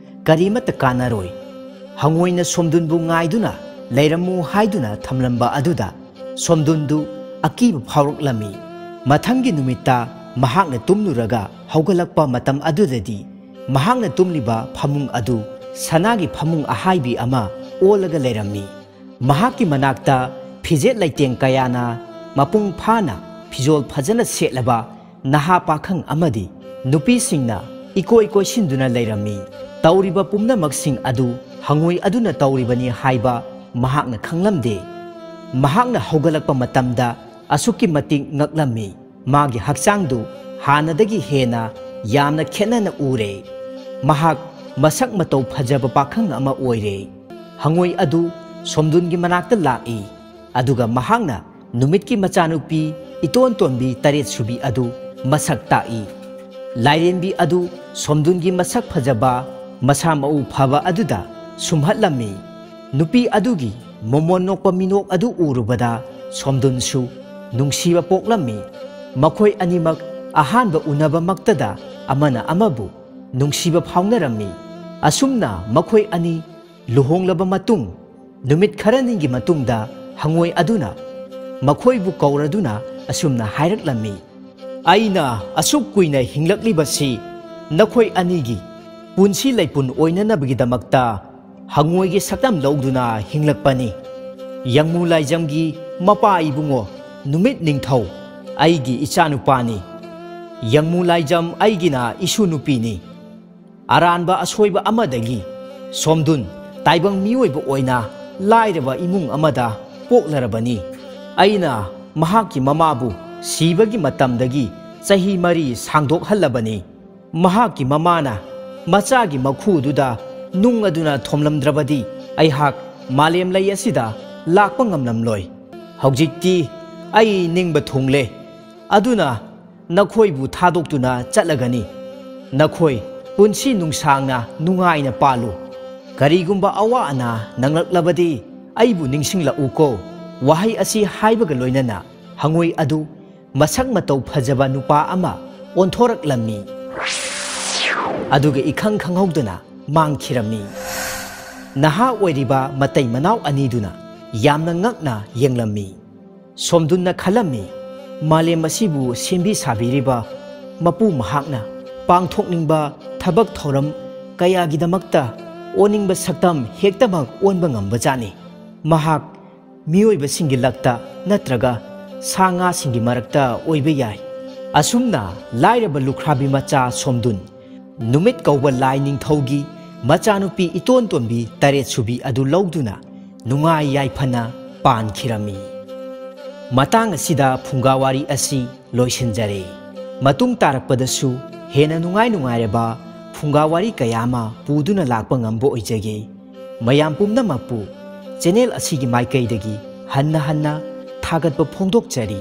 ꯀꯔꯤꯃꯠꯇ ꯀꯥꯟꯅꯔꯣꯏ꯫ ꯍꯉꯣꯏꯅ ꯁꯣꯝꯗꯨꯟꯕꯨ ꯉꯥꯏꯗꯨꯅ ꯂꯩꯔꯝꯃꯨ ꯍꯥꯏꯗꯨꯅ ꯊꯝꯂꯝꯕ ꯑꯗꯨꯗ ꯁꯣꯝꯗꯨꯟꯗꯨ ꯑꯀꯤꯕ ꯐꯥꯎꯔꯛꯂꯝꯃꯤ꯫ ꯃꯊꯪꯒꯤ ꯅꯨꯃꯤꯠꯇ ꯃꯍꯥꯛꯅ ꯇꯨꯝꯂꯨꯔꯒ ꯍꯧꯒꯠꯂꯛꯄ ꯃꯇꯝ ꯑꯗꯨꯗꯗꯤ ꯃꯍꯥꯛꯅ ꯇꯨꯝꯂꯤꯕ ꯐꯃꯨꯡ ꯑꯗꯨ ꯁꯅꯥꯒꯤ ꯐꯃꯨꯡ ꯑꯍꯥꯏꯕꯤ ꯑꯃ ꯑꯣꯜꯂꯒ ꯂꯩꯔꯝꯃꯤ꯫ ꯃꯍꯥꯛꯀꯤ ꯃꯅꯥꯛꯇ ꯐꯤꯖꯦꯠ ꯂꯩꯇꯦꯡ ꯀꯌꯥꯅ ꯃꯄꯨꯡ ꯐꯥꯅ ꯐꯤꯖꯣꯜ ꯐꯖꯅ ꯁꯦꯠꯂꯕ ꯅꯍꯥ ꯄꯥꯈꯪ ꯑꯃꯗꯤ ꯅꯨꯄꯤꯁꯤꯡꯅ ꯏꯀꯣꯏ ꯀꯣꯏꯁꯤꯟꯗꯨꯅ ꯂꯩꯔꯝꯃꯤ꯫ ꯇꯧꯔꯤꯕ ꯄꯨꯝꯅꯃꯛꯁꯤꯡ ꯑꯗꯨ ꯍꯉꯣꯏ ꯑꯗꯨꯅ ꯇꯧꯔꯤꯕꯅꯤ ꯍꯥꯏꯕ ꯃꯍꯥꯛꯅ ꯈꯪꯂꯝꯗꯦ꯫ ꯃꯍꯥꯛꯅ ꯍꯧꯒꯠꯂꯛꯄ ꯃꯇꯝꯗ ꯑꯁꯨꯛꯀꯤ ꯃꯇꯤꯛ ꯉꯛꯂꯝꯃꯤ꯫ ꯃꯥꯒꯤ ꯍꯛꯆꯥꯡꯗꯨ ꯍꯥꯟꯅꯗꯒꯤ ꯍꯦꯟꯅ ꯌꯥꯝꯅ ꯈꯦꯠꯅꯅ ꯎꯔꯦ꯫ ꯃꯍꯥꯛ ꯃꯁꯛ ꯃꯇꯧ ꯐꯖꯕ ꯄꯥꯈꯪ ꯑꯃ ꯑꯣꯏꯔꯦ꯫ ꯍꯉꯣꯏ ꯑꯗꯨ ꯁꯣꯝꯗꯨꯟꯒꯤ ꯃꯅꯥꯛꯇ ꯂꯥꯛꯏ, ꯑꯗꯨꯒ ꯃꯍꯥꯛꯅ ꯅꯨꯃꯤꯠꯀꯤ ꯃꯆꯥꯅꯨꯄꯤ ꯏꯇꯣꯟ ꯇꯣꯟꯕꯤ ꯇꯔꯦꯠ ꯁꯨꯕꯤ ꯑꯗꯨ ꯃꯁꯛ ꯇꯥꯛꯏ꯫ ꯂꯥꯏꯔꯦꯝꯕꯤ ꯑꯗꯨ ꯁꯣꯝꯗꯨꯟꯒꯤ ꯃꯁꯛ ꯐꯖꯕ, ꯃꯁꯥ ꯃꯎ ꯐꯕ ꯑꯗꯨꯗ ꯁꯨꯝꯍꯠꯂꯝꯃꯤ꯫ ꯅꯨꯄꯤ ꯑꯗꯨꯒꯤ ꯃꯣꯃꯣꯟ ꯅꯣꯛꯄ ꯃꯤꯅꯣꯛ ꯑꯗꯨ ꯎꯔꯨꯕꯗ ꯁꯣꯝꯗꯨꯟꯁꯨ ꯅꯨꯡꯁꯤꯕ ꯄꯣꯛꯂꯝꯃꯤ꯫ ꯃꯈꯣꯏ ꯑꯅꯤꯃꯛ ꯑꯍꯥꯟꯕ ꯎꯅꯕꯃꯛꯇꯗ ꯑꯃꯅ ꯑꯃꯕꯨ ꯅꯨꯡꯁꯤꯕ ꯐꯥꯎꯅꯔꯝꯃꯤ꯫ ꯑꯁꯨꯝꯅ ꯃꯈꯣꯏ ꯑꯅꯤ ꯂꯨꯍꯣꯡꯂꯕ ꯃꯇꯨꯡ, ꯅꯨꯃꯤꯠ ꯈꯔꯅꯤꯒꯤ ꯃꯇꯨꯡꯗ ꯍꯉꯣꯏ ꯑꯗꯨꯅ ꯃꯈꯣꯏꯕꯨ ꯀꯧꯔꯗꯨꯅ ꯑꯁꯨꯝꯅ ꯍꯥꯏꯔꯛꯂꯝꯃꯤ, "ꯑꯩꯅ ꯑꯁꯨꯛ ꯀꯨꯏꯅ ꯍꯤꯡꯂꯛꯂꯤꯕꯁꯤ ꯅꯈꯣꯏ ꯑꯅꯤꯒꯤ ꯄꯨꯟꯁꯤ ꯂꯩꯄꯨꯟ ꯑꯣꯏꯅꯅꯕꯒꯤꯗꯃꯛꯇ ꯍꯉꯣꯏꯒꯤ ꯁꯛꯇꯝ ꯂꯧꯗꯨꯅ ꯍꯤꯡꯂꯛꯄꯅꯤ꯫ ꯌꯪꯃꯨ ꯂꯥꯏꯖꯝꯒꯤ ꯃꯄꯥ ꯏꯕꯨꯡꯉꯣ ꯅꯨꯃꯤꯠ ꯅꯤꯡꯊꯧ ꯑꯩꯒꯤ ꯏꯆꯥꯅꯨꯄꯥꯅꯤ꯫ ꯌꯪꯃꯨ ꯂꯥꯏꯖꯝ ꯑꯩꯒꯤꯅ ꯏꯁꯨ ꯅꯨꯄꯤꯅꯤ꯫ ꯑꯔꯥꯟꯕ ꯑꯁꯣꯏꯕ ꯑꯃꯗꯒꯤ ꯁꯣꯝꯗꯨꯟ ꯇꯥꯏꯕꯪ ꯃꯤꯑꯣꯏꯕ ꯑꯣꯏꯅ ꯂꯥꯏꯔꯕ ꯏꯃꯨꯡ ꯑꯃꯗ ꯄꯣꯛꯂꯔꯕꯅꯤ꯫ ꯑꯩꯅ ꯃꯍꯥꯛꯀꯤ ꯃꯃꯥꯕꯨ ꯁꯤꯕꯒꯤ ꯃꯇꯝꯗꯒꯤ ꯆꯍꯤ ꯃꯔꯤ ꯁꯥꯡꯗꯣꯛꯍꯜꯂꯕꯅꯤ꯫ ꯃꯍꯥꯛꯀꯤ ꯃꯃꯥꯅ ꯃꯆꯥꯒꯤ ꯃꯈꯨꯗꯨꯗ ꯅꯨꯡ ꯑꯗꯨꯅ ꯊꯣꯝꯂꯝꯗ꯭ꯔꯕꯗꯤ ꯑꯩꯍꯥꯛ ꯃꯥꯂꯦꯝ ꯂꯩ ꯑꯁꯤꯗ ꯂꯥꯛꯄ ꯉꯝꯂꯝꯂꯣꯏ꯫ ꯍꯧꯖꯤꯛꯇꯤ ꯑꯩ ꯅꯤꯡꯕ ꯊꯨꯡꯂꯦ꯫ ꯑꯗꯨꯅ ꯅꯈꯣꯏꯕꯨ ꯊꯥꯗꯣꯛꯇꯨꯅ ꯆꯠꯂꯒꯅꯤ꯫ ꯅꯈꯣꯏ ꯄꯨꯟꯁꯤ ꯅꯨꯡꯁꯥꯡꯅ ꯅꯨꯡꯉꯥꯏꯅ ꯄꯥꯜꯂꯨ꯫ ꯀꯔꯤꯒꯨꯝꯕ ꯑꯋꯥ ꯑꯅꯥ ꯅꯪꯂꯛꯂꯕꯗꯤ ꯑꯩꯕꯨ ꯅꯤꯡꯁꯤꯡꯂꯛꯎꯀꯣ꯫" ꯋꯥꯍꯩ ꯑꯁꯤ ꯍꯥꯏꯕꯒ ꯂꯣꯏꯅꯅ ꯍꯉꯣꯏ ꯑꯗꯨ ꯃꯁꯛ ꯃꯇꯧ ꯐꯖꯕ ꯅꯨꯄꯥ ꯑꯃ ꯑꯣꯟꯊꯣꯔꯛꯂꯝꯃꯤ꯫ ꯑꯗꯨꯒ ꯏꯈꯪ ꯈꯪꯍꯧꯗꯅ ꯃꯥꯡꯈꯤꯔꯝꯃꯤ꯫ ꯅꯍꯥ ꯑꯣꯏꯔꯤꯕ ꯃꯇꯩ ꯃꯅꯥꯎ ꯑꯅꯤꯗꯨꯅ ꯌꯥꯝꯅ ꯉꯛꯅ ꯌꯦꯡꯂꯝꯃꯤ꯫ ꯁꯣꯝꯗꯨꯟꯅ ꯈꯜꯂꯝꯃꯤ, ꯃꯥꯂꯦꯝ ꯑꯁꯤꯕꯨ ꯁꯦꯝꯕꯤ ꯁꯥꯕꯤꯔꯤꯕ ꯃꯄꯨ ꯃꯍꯥꯛꯅ ꯄꯥꯡꯊꯣꯛꯅꯤꯡꯕ ꯊꯕꯛ ꯊꯧꯔꯝ ꯀꯌꯥꯒꯤꯗꯃꯛꯇ ꯑꯣꯟꯅꯤꯡꯕ ꯁꯛꯇꯝ ꯍꯦꯛꯇꯃꯛ ꯑꯣꯟꯕ ꯉꯝꯕꯖꯥꯠꯅꯤ꯫ ꯃꯍꯥꯛ ꯃꯤꯑꯣꯏꯕꯁꯤꯡꯒꯤ ꯂꯛꯇ ꯅꯠꯇ꯭ꯔꯒ ꯁꯥ ꯉꯥꯁꯤꯡꯒꯤ ꯃꯔꯛꯇ ꯑꯣꯏꯕ ꯌꯥꯏ꯫ ꯑꯁꯨꯝꯅ ꯂꯥꯏꯔꯕ ꯂꯨꯈ꯭ꯔꯥꯕꯤ ꯃꯆꯥ ꯁꯣꯝꯗꯨꯟ ꯅꯨꯃꯤꯠ ꯀꯧꯕ ꯂꯥꯏ ꯅꯤꯡꯊꯧꯒꯤ ꯃꯆꯥꯅꯨꯄꯤ ꯏꯇꯣꯟ ꯇꯣꯟꯕꯤ ꯇꯔꯦꯠ ꯁꯨꯕꯤ ꯑꯗꯨ ꯂꯧꯗꯨꯅ ꯅꯨꯡꯉꯥꯏ ꯌꯥꯏꯐꯅ ꯄꯥꯟꯈꯤꯔꯝꯃꯤ꯫ ꯃꯇꯥꯡ ꯑꯁꯤꯗ ꯐꯨꯡꯒꯥ ꯋꯥꯔꯤ ꯑꯁꯤ ꯂꯣꯏꯁꯤꯟꯖꯔꯦ꯫ ꯃꯇꯨꯡ ꯇꯥꯔꯛꯄꯗꯁꯨ ꯍꯦꯟꯅ ꯅꯨꯡꯉꯥꯏ ꯅꯨꯡꯉꯥꯏꯔꯕ ꯐꯨꯡꯒꯥ ꯋꯥꯔꯤ ꯀꯌꯥ ꯑꯃ ꯄꯨꯗꯨꯅ ꯂꯥꯛꯄ ꯉꯝꯕ ꯑꯣꯏꯖꯒꯦ꯫ ꯃꯌꯥꯝ ꯄꯨꯝꯅꯃꯛꯄꯨ ꯆꯦꯅꯦꯜ ꯑꯁꯤꯒꯤ ꯃꯥꯏꯀꯩꯗꯒꯤ ꯍꯟꯅ ꯍꯟꯅ ꯊꯥꯒꯠꯄ ꯐꯣꯡꯗꯣꯛꯆꯔꯤ꯫